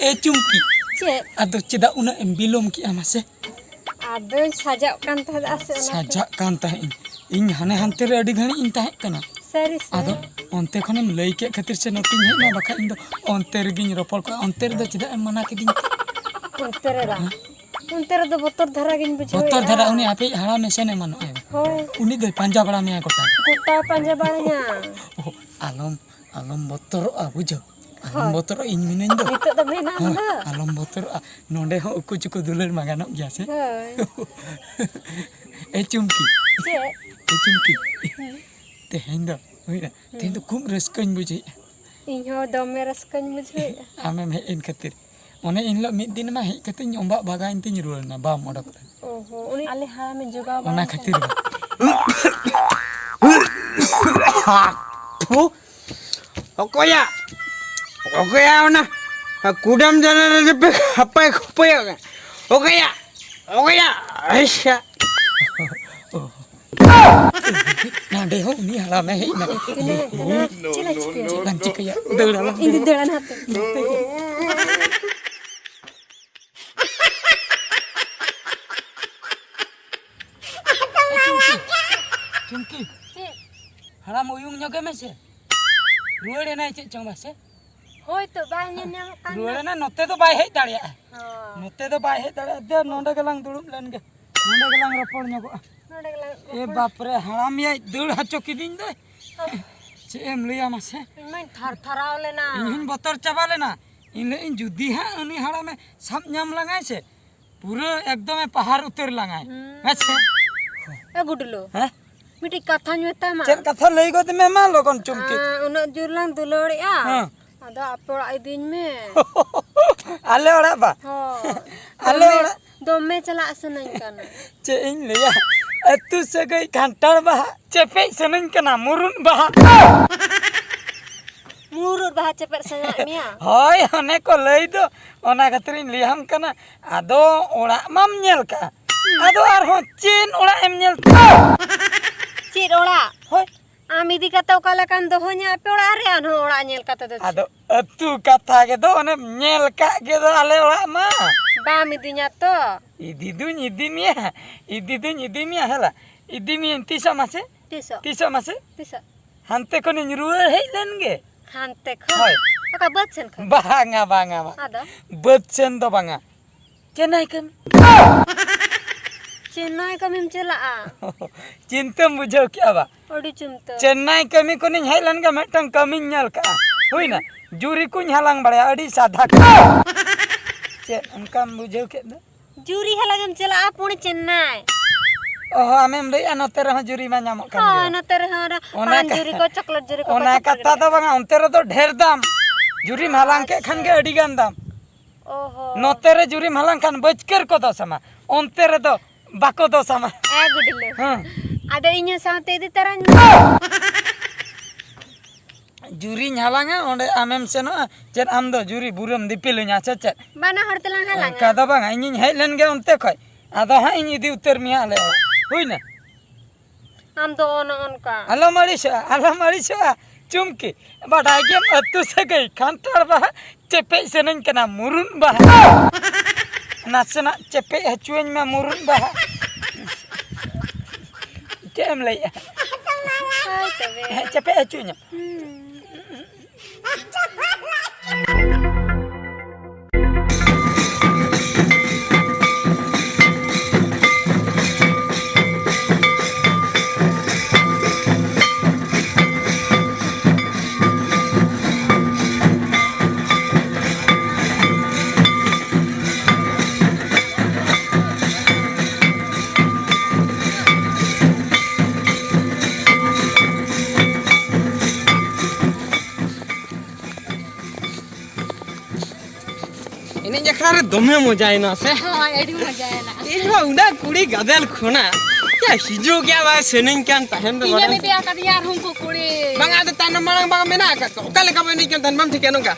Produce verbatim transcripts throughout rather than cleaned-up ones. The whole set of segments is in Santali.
ᱮ ᱪᱩᱢᱠᱤ, ᱪᱮᱫ? ᱟᱫᱚ ᱪᱮᱫᱟᱜ ᱩᱱᱟᱹᱜ ᱮᱢ ᱵᱤᱞᱚᱢ ᱠᱮᱜᱼᱟ ᱢᱟᱥᱮ? ᱟᱫᱚᱧ ᱥᱟᱡᱟᱜ ᱠᱟᱱ ᱛᱟᱦᱮᱸᱫ ᱥᱮ, ᱚᱱᱟᱛᱮ᱾ ᱥᱟᱡᱟᱜ ᱠᱟᱱ ᱛᱟᱦᱮᱸᱫ ᱤᱧ, ᱤᱧ ᱦᱟᱱᱮ ᱦᱟᱱᱛᱮ ᱨᱮ ᱟᱹᱰᱤ ᱜᱷᱟᱹᱲᱤᱡ ᱤᱧ ᱛᱟᱦᱮᱸ ᱠᱟᱱᱟ᱾ ᱥᱟᱹᱨᱤ ᱥᱮ? ᱟᱫᱚ ᱚᱱᱛᱮ ᱠᱷᱚᱱᱮᱢ ᱞᱟᱹᱭ ᱠᱮᱫ ᱠᱷᱟᱹᱛᱤᱨ ᱥᱮ ᱱᱚᱛᱮᱧ ᱦᱮᱡ ᱮᱱᱟ, ᱵᱟᱠᱷᱟᱡ ᱤᱧ ᱫᱚ ᱚᱱᱛᱮ ᱨᱮᱜᱤᱧ ᱨᱚᱯᱚᱲ ᱠᱚᱜᱼᱟ᱾ ᱚᱱᱛᱮ ᱨᱮᱫᱚ ᱪᱮᱫᱟᱜ ᱮᱢ ᱢᱟᱱᱟ ᱠᱤᱫᱤᱧ ᱛᱮ? ᱚᱱᱛᱮ ᱨᱮ ᱵᱟᱝ᱾ ᱦᱮᱸ? ᱚᱱᱛᱮ ᱨᱮᱫᱚ ᱵᱚᱛᱚᱨ ᱫᱷᱟᱨᱟ ᱜᱤᱧ ᱵᱩᱡᱷᱟᱹᱣᱮᱫᱼᱟ᱾ ᱵᱚᱛᱚᱨ ᱫᱷᱟᱨᱟ, ᱩᱱᱤ ᱟᱯᱮᱭᱤᱡ ᱦᱟᱲᱟᱢᱮ ᱥᱮᱱ ᱮᱢᱟᱱᱚᱜᱼᱟᱭ᱾ ᱦᱳᱭ᱾ ᱩᱱᱤ ᱫᱚᱭ ᱯᱟᱸᱡᱟ ᱵᱟᱲᱟ ᱢᱮᱭᱟ ᱜᱚᱴᱟ᱾ ᱜᱚᱴᱟᱭ ᱯᱟᱸᱡᱟ ᱵᱟᱲᱟᱧᱟ᱾ ᱚ, ᱟᱞᱚᱢ, ᱟᱞᱚᱢ ᱵᱚᱛᱚᱨᱚᱜᱼᱟ, ᱵᱩᱡᱷᱟᱹᱣ᱾ ᱟᱞᱚᱢ ᱦᱳᱭ᱾ ᱵᱚᱛᱚᱨᱚᱜᱼᱟ, ᱤᱧ ᱢᱤᱱᱟᱹᱧ ᱫᱚ᱾ ᱱᱤᱛᱚᱜ ᱫᱚ ᱢᱮᱱᱟᱢ ᱦᱳᱭ, ᱦᱩᱱᱟᱹᱝ᱾ ᱟᱞᱚᱢ ᱵᱚᱛᱚᱨᱚᱜᱼᱟ᱾ ᱱᱚᱸᱰᱮ ᱦᱚᱸ ᱩᱠᱩ ᱪᱩᱠᱩ ᱫᱩᱞᱟᱹᱲ ᱢᱟ ᱜᱟᱱᱚᱜ ᱜᱮᱭᱟ ᱥᱮ? ᱦᱳᱭ᱾ ᱮ ᱪᱩᱢᱠᱤ᱾ ᱪᱮᱫ? ᱮ ᱪᱩᱢᱠᱤ᱾ ᱦᱩᱸ᱾ ᱛᱮᱦᱮᱧ ᱫᱚ ᱦᱩᱭᱱᱟ᱾ ᱦᱩᱸ᱾ ᱛᱮᱦᱮᱧ ᱫᱚ ᱠᱷᱩᱵ ᱨᱟᱹᱥᱠᱟᱹᱧ ᱵᱩᱡᱷᱟᱹᱣᱮᱫᱼᱟ᱾ ᱤᱧ ᱦᱚᱸ ᱫᱚᱢᱮ ᱨᱟᱹᱥᱠᱟᱹᱧ ᱵᱩᱡᱷᱟᱹᱣᱮᱫᱼᱟ᱾ ᱟᱢᱮᱢ ᱦᱮᱡ ᱮᱱ ᱠᱷᱟᱹᱛᱤᱨ᱾ ᱚᱱᱮ ᱮᱱᱦᱤᱞᱳᱜ ᱢᱤᱫ ᱫᱤᱱ ᱢᱟ ᱦᱮᱡ ᱠᱟᱛᱮᱧ ᱚᱸᱵᱟᱜ ᱵᱷᱟᱜᱟᱭᱮᱱ ᱛᱤᱧ ᱨᱩᱣᱟᱹᱲ ᱮᱱᱟ, ᱵᱟᱢ ᱚᱰᱚᱠ ᱞᱮᱱ᱾ ᱚ ᱦᱚᱸ, ᱩᱱᱤ ᱟᱞᱮ ᱦᱟᱲᱟᱢᱮ ᱡᱚᱜᱟᱣ ᱚᱱᱟ ᱵᱟᱲᱟ ᱠᱷᱟᱹᱛᱤᱨ ᱠᱟᱱᱟ᱾ ᱜᱮ᱾ ᱛᱷᱩ, ᱚᱠᱚᱭᱟᱜ, ᱚᱠᱚᱭᱟᱜ ᱚᱱᱟ ᱠᱩᱰᱟᱹᱢ ᱫᱷᱟᱨᱮ ᱨᱮ ᱯᱮ ᱦᱟᱯᱟᱭ ᱠᱷᱩᱯᱟᱹᱭᱚᱜ ᱠᱟᱱᱟ? ᱚᱠᱚᱭᱟᱜ, ᱚᱠᱚᱭᱟᱜ? ᱟᱪᱪᱷᱟ᱾ ᱚ᱾ ᱱᱟᱰᱮ ᱦᱚᱸ ᱩᱱᱤ ᱦᱟᱲᱟᱢᱮ ᱦᱮᱡ ᱮᱱᱟ᱾ ᱛᱤᱱᱟᱹᱜ ᱦᱮᱡ ᱠᱟᱱᱟ? ᱪᱮᱫ ᱞᱟᱝ ᱪᱤᱠᱟᱹᱭᱟ? ᱪᱮᱫ ᱞᱟᱝ ᱪᱤᱠᱟᱹᱭᱟ? ᱫᱟᱹᱲ ᱟᱞᱟᱝ᱾ ᱤᱧ ᱫᱚ ᱫᱟᱹᱲᱟ ᱱᱟᱦᱟᱜ᱾ ᱱᱚᱛᱮ ᱜᱮ᱾ ᱪᱩᱢᱠᱤ, ᱪᱩᱢᱠᱤ᱾ ᱪᱮᱫ? ᱦᱟᱲᱟᱢ ᱩᱭᱩᱝ ᱧᱚᱜᱮ ᱢᱮᱥᱮ᱾ ᱨᱩᱣᱟᱹᱲ ᱮᱱᱟᱭ ᱪᱮᱫ ᱪᱚᱝ ᱢᱟᱥᱮ? ᱦᱳᱭ ᱛᱚ, ᱵᱟᱭ ᱧᱮᱞ ᱧᱟᱢᱚᱜ ᱠᱟᱱ ᱨᱩᱣᱟᱹᱲ ᱫᱚ᱾ ᱮᱱᱟᱭ, ᱱᱚᱛᱮ ᱫᱚ ᱵᱟᱭ ᱦᱮᱡ ᱫᱟᱲᱮᱭᱟᱜᱼᱟ᱾ ᱦᱳᱭ᱾ ᱱᱚᱛᱮ ᱫᱚ ᱵᱟᱭ ᱦᱮᱡ ᱫᱟᱲᱮᱭᱟᱜᱼᱟ᱾ ᱫᱮ, ᱱᱚᱰᱮ ᱜᱮᱞᱟᱝ ᱫᱩᱲᱩᱵ ᱞᱮᱱ ᱜᱮ᱾ ᱱᱚᱰᱮ ᱜᱮᱞᱟᱝ ᱨᱚᱯᱚᱲ ᱧᱚᱜᱚᱜᱼᱟ᱾ ᱱᱚᱰᱮ ᱜᱮᱞᱟᱝ ᱮ ᱨᱚᱯᱚᱲ᱾ ᱵᱟᱯ ᱨᱮ, ᱦᱟᱲᱟᱢ ᱭᱟᱭ ᱫᱟᱹᱲ ᱦᱚᱪᱚ ᱠᱤᱫᱤᱧ ᱫᱚᱭ᱾ ᱦᱳᱭ᱾ ᱪᱮᱫ ᱮᱢ ᱞᱟᱹᱭᱟ ᱢᱟᱥᱮ? ᱤᱧ ᱢᱟᱧ ᱛᱷᱟᱨ ᱛᱷᱟᱨᱟᱣ ᱞᱮᱱᱟ᱾ ᱤᱧ ᱦᱚᱸᱧ ᱵᱚᱛᱚᱨ ᱪᱟᱵᱟ ᱞᱮᱱᱟ᱾ ᱤᱧ ᱞᱟᱹᱭ ᱤᱧ ᱡᱩᱫᱤ ᱦᱟᱸᱜ ᱩᱱᱤ ᱦᱟᱲᱟᱢᱮ ᱥᱟᱵ ᱧᱟᱢ ᱞᱟᱝᱟᱭ ᱥᱮ, ᱯᱩᱨᱟᱹ ᱮᱠᱫᱚᱢᱮ ᱯᱟᱦᱟᱨ ᱩᱛᱟᱹᱨ ᱞᱟᱝᱟᱭ᱾ ᱦᱩᱸ᱾ ᱦᱮᱸ ᱥᱮ? ᱮ ᱜᱩᱰᱞᱩ᱾ ᱦᱮᱸ? ᱢᱤᱫᱴᱤᱡ ᱠᱟᱛᱷᱟᱧ ᱢᱮᱛᱟᱢᱟ᱾ ᱪᱮᱫ ᱠᱟᱛᱷᱟ? ᱞᱟᱹᱭ ᱜᱚᱫ ᱢᱮ ᱢᱟ ᱞᱚᱜᱚᱱ ᱪᱩᱢᱠᱤ᱾ ᱟᱸ, ᱩᱱᱟᱹᱜ ᱡᱳᱨ ᱞᱟᱝ ᱫᱩᱞᱟᱹᱲᱮᱜᱼᱟ᱾ ᱦᱮᱸ᱾ ᱟᱫᱚ ᱟᱯᱮ ᱚᱲᱟᱜ ᱤᱫᱤᱧ ᱢᱮ᱾ ᱟᱞᱮ ᱚᱲᱟᱜ ᱵᱟ? ᱦᱳᱭ᱾ ᱟᱞᱮ ᱫᱚᱢᱮ, ᱚᱲᱟᱜ? ᱫᱚᱢᱮ ᱪᱟᱞᱟᱜ ᱥᱟᱱᱟᱧ ᱠᱟᱱᱟ᱾ ᱪᱮᱫ ᱤᱧ ᱞᱟᱹᱭᱟ? ᱟᱹᱛᱩ ᱥᱟᱹᱜᱟᱹᱭ ᱠᱟᱱᱴᱷᱟᱲ ᱵᱟᱦᱟ ᱪᱮᱯᱮᱡ ᱥᱟᱱᱟᱧ ᱠᱟᱱᱟ, ᱢᱩᱨᱩᱫ ᱵᱟᱦᱟ᱾ ᱢᱩᱨᱩᱫ ᱵᱟᱦᱟ ᱪᱮᱯᱮᱡ ᱥᱟᱱᱟᱭᱮᱫ ᱢᱮᱭᱟ? ᱦᱳᱭ, ᱚᱱᱮ ᱠᱚ ᱞᱟᱹᱭ ᱫᱚ, ᱚᱱᱟ ᱠᱷᱟᱹᱛᱤᱨᱤᱧ ᱞᱟᱹᱭᱟᱢ ᱠᱟᱱᱟ᱾ ᱟᱫᱚ ᱚᱲᱟᱜ ᱢᱟᱢ ᱧᱮᱞ ᱠᱟᱜᱼᱟ, ᱟᱫᱚ ᱟᱨᱦᱚᱸ ᱪᱮᱫ ᱚᱲᱟᱜ ᱮᱢ ᱧᱮᱞ ᱠᱟᱜᱼᱟ? ᱪᱮᱫ ᱚᱲᱟᱜ? ᱦᱳᱭ᱾ ᱟᱢ ᱤᱫᱤ ᱠᱟᱛᱮ ᱚᱠᱟ ᱞᱮᱠᱟᱢ ᱫᱚᱦᱚᱧᱟ ᱟᱯᱮ ᱚᱲᱟᱜ ᱨᱮ? ᱟᱨᱦᱚᱸ ᱚᱲᱟᱜ ᱧᱮᱞ ᱠᱟᱛᱮ ᱫᱚ ᱪᱮᱫ? ᱟᱫᱚ ᱟᱹᱛᱩ ᱠᱟᱛᱷᱟ ᱜᱮᱫᱚ ᱚᱱᱮᱢ ᱧᱮᱞ ᱠᱟᱜ ᱜᱮᱫᱚ ᱟᱞᱮ ᱚᱲᱟᱜ ᱢᱟ᱾ ᱵᱟᱢ ᱤᱫᱤᱧᱟ ᱛᱚ? ᱤᱫᱤ ᱫᱩᱧ ᱤᱫᱤ ᱢᱮᱭᱟ, ᱤᱫᱤ ᱫᱩᱧ ᱤᱫᱤ ᱢᱮᱭᱟ, ᱦᱮᱞᱟ᱾ ᱤᱫᱤ ᱢᱮᱭᱟᱹᱧ ᱛᱤᱥᱚᱜ ᱢᱟᱥᱮ? ᱛᱤᱥᱚᱜ? ᱛᱤᱥᱚᱜ ᱢᱟᱥᱮ? ᱛᱤᱥᱚᱜ? ᱦᱟᱱᱛᱮ ᱠᱷᱚᱱᱤᱧ ᱨᱩᱣᱟᱹᱲ ᱦᱮᱡ ᱞᱮᱱ ᱜᱮ᱾ ᱦᱟᱱᱛᱮ ᱠᱷᱚᱱ? ᱦᱳᱭ᱾ ᱚᱠᱟ ᱵᱟᱹᱫᱽ ᱥᱮᱱ ᱠᱷᱚᱱ? ᱵᱟᱝᱟ, ᱵᱟᱝᱟ, ᱵᱟᱝᱟ᱾ ᱟᱫᱚ? ᱵᱟᱹᱫᱽ ᱥᱮᱱ ᱫᱚ ᱵᱟᱝᱟ᱾ ᱪᱮᱱᱱᱟᱭ ᱠᱟᱹᱢᱤ᱾ ᱪᱮᱱᱱᱟᱭ ᱠᱟᱹᱢᱤᱢ ᱪᱟᱞᱟᱜᱼᱟ? ᱪᱤᱱᱛᱟᱹᱢ ᱵᱩᱡᱷᱟᱹᱣ ᱠᱮᱜᱼᱟ ᱵᱟ? ᱟᱹᱰᱤ ᱪᱤᱱᱛᱟᱹ᱾ ᱪᱮᱱᱱᱟᱭ ᱠᱟᱹᱢᱤ ᱠᱷᱚᱱᱤᱧ ᱦᱮᱡ ᱞᱮᱱ ᱜᱮ ᱢᱤᱫᱴᱟᱝ ᱠᱟᱹᱢᱤᱧ ᱧᱮᱞ ᱠᱟᱜᱼᱟ᱾ ᱦᱩᱭᱱᱟ? ᱡᱩᱨᱤ ᱠᱚᱧ ᱦᱟᱞᱟᱝ ᱵᱟᱲᱟᱭᱟ, ᱟᱹᱰᱤ ᱥᱟᱫᱷᱟ ᱠᱟᱹᱢᱤ᱾ ᱪᱮᱫ ᱚᱱᱠᱟᱢ ᱵᱩᱡᱷᱟᱹᱣ ᱠᱮᱫ ᱫᱚ? ᱡᱩᱨᱤ ᱦᱟᱞᱟᱝ ᱮᱢ ᱪᱟᱞᱟᱜᱼᱟ ᱯᱩᱬ ᱪᱮᱱᱱᱟᱭ? ᱚᱦᱚ, ᱟᱢᱮᱢ ᱞᱟᱹᱭᱮᱜᱼᱟ ᱱᱚᱛᱮ ᱨᱨᱮᱦᱚᱸ ᱡᱩᱨᱤ ᱢᱟ ᱧᱟᱢᱚᱜ ᱠᱟᱱ ᱦᱳᱭ, ᱜᱮᱭᱟ᱾ ᱱᱚᱛᱮ ᱨᱮᱦᱚᱸ ᱚᱱᱟ ᱚᱱᱟ ᱯᱟᱱ ᱠᱟ-, ᱡᱩᱨᱤ ᱠᱚ, ᱪᱚᱠᱞᱮᱴ ᱡᱩᱨᱤ ᱠᱚ ᱚᱱᱟ ᱠᱟᱛᱷᱟ ᱫᱚ ᱵᱟᱝᱟ, ᱚᱱᱛᱮ ᱨᱮᱫᱚ ᱰᱷᱮᱨ ᱫᱟᱢ᱾ ᱡᱩᱨᱤᱢ ᱦᱟᱞᱟᱝ ᱠᱮᱫ ᱠᱷᱟᱱ ᱜᱮ ᱟᱹᱰᱤ ᱜᱟᱱ ᱫᱟᱢ᱾ ᱚᱦᱚ᱾ ᱱᱚᱛᱮ ᱨᱮ ᱡᱩᱨᱤᱢ ᱦᱟᱞᱟᱝ ᱠᱷᱟᱱ ᱵᱟᱹᱪᱠᱟᱹᱨ ᱠᱚ ᱫᱚᱥ ᱟᱢᱟ, ᱚᱱᱛᱮ ᱨᱮᱫᱚ ᱵᱟᱠᱚ ᱫᱚᱥ ᱟᱢᱟ᱾ ᱮ ᱜᱩᱰᱤᱞᱟᱹ᱾ ᱦᱮᱸ᱾ ᱟᱫᱚ ᱤᱧ ᱦᱚᱸ ᱥᱟᱶᱛᱮ ᱤᱫᱤ ᱛᱟᱨᱟᱧ ᱢᱮ᱾ ᱡᱩᱨᱤᱧ ᱦᱟᱞᱟᱝᱟ, ᱚᱸᱰᱮ ᱟᱢᱮᱢ ᱥᱮᱱᱚᱜᱼᱟ᱾ ᱪᱮᱫ ᱟᱢ ᱫᱚ ᱡᱩᱨᱤ ᱵᱩᱨᱟᱹᱢ ᱫᱤᱯᱤᱞᱤᱧᱟ ᱥᱮ ᱪᱮᱫ? ᱵᱟᱱᱟ ᱦᱚᱲ ᱛᱮᱞᱟᱝ ᱦᱟᱞᱟᱝᱟ᱾ ᱚᱱᱠᱟ ᱫᱚ ᱵᱟᱝᱟ, ᱤᱧᱤᱧ ᱦᱮᱡ ᱞᱮᱱ ᱜᱮ ᱚᱱᱛᱮ ᱠᱷᱚᱡ, ᱟᱫᱚ ᱦᱟᱸᱜ ᱤᱧ ᱤᱫᱤ ᱩᱛᱟᱹᱨ ᱢᱮᱭᱟ ᱟᱞᱮ ᱚᱲᱟᱜ᱾ ᱦᱩᱭᱱᱟ? ᱟᱢ ᱫᱚ ᱚᱱᱮ ᱚᱱᱠᱟ᱾ ᱟᱞᱚᱢ ᱟᱹᱲᱤᱥᱚᱜᱼᱟ, ᱟᱞᱚᱢ ᱟᱹᱲᱤᱥᱚᱜᱼᱟ᱾ ᱪᱩᱢᱠᱤ, ᱵᱟᱰᱟᱭ ᱜᱮᱭᱟᱢ ᱟᱹᱛᱩ ᱥᱟᱹᱜᱟᱹᱭ ᱠᱟᱱᱴᱷᱟᱲ ᱵᱟᱦᱟ ᱪᱮᱯᱮᱡ ᱥᱟᱱᱟᱧ ᱠᱟᱱᱟ ᱢᱩᱨᱩᱱ ᱵᱟᱦᱟ᱾ ᱱᱟᱥᱮᱱᱟᱜ ᱪᱮᱯᱮᱡ ᱦᱚᱪᱚᱣᱟᱹᱧ ᱢᱮ ᱢᱩᱨᱩᱱ ᱵᱟᱦᱟ᱾ ᱪᱮᱫ ᱮᱢ ᱞᱟᱹᱭᱮᱜᱼᱟ? ᱦᱳᱭ ᱛᱚᱵᱮ᱾ ᱦᱮᱸ, ᱪᱮᱯᱮᱡ ᱦᱚᱪᱚᱣᱟᱹᱧ ᱢᱮ᱾ ᱦᱩᱸ᱾ ᱮᱱᱮᱡ ᱟᱠᱷᱲᱟ ᱨᱮ ᱫᱚᱢᱮ ᱢᱚᱡᱟᱭᱮᱱᱟ ᱥᱮ? ᱦᱳᱭ, ᱟᱹᱰᱤ ᱢᱚᱡᱟᱭᱮᱱᱟ᱾ ᱤᱧ ᱢᱟ ᱩᱱᱟᱹᱜ ᱠᱩᱲᱤ ᱜᱟᱫᱮᱞ ᱠᱷᱚᱱᱟᱜ ᱭᱟ ᱦᱤᱡᱩᱜ ᱜᱮᱭᱟ ᱵᱟᱭ ᱥᱮᱱᱟᱹᱧ ᱠᱟᱱ ᱛᱟᱦᱮᱱ ᱫᱚ ᱤᱧᱮᱢ ᱵᱟᱲᱟᱭ᱾ ᱤᱫᱤ ᱟᱠᱟᱫᱤᱧᱟ ᱟᱨᱦᱚᱸ ᱩᱱᱠᱩ ᱠᱩᱲᱤ᱾ ᱵᱟᱝᱟ, ᱟᱫᱚ ᱛᱟᱭᱱᱚᱢ ᱢᱟᱲᱟᱝ ᱵᱟᱝ ᱢᱮᱱᱟᱜ ᱟᱠᱟᱫ ᱠᱚᱣᱟ᱾ ᱚᱠᱟ ᱞᱮᱠᱟ ᱵᱚᱱ ᱮᱱᱮᱡ ᱠᱟᱱ ᱛᱟᱦᱮᱱ ᱵᱟᱢ ᱴᱷᱤᱠᱟ ᱱᱚᱝᱠᱟ?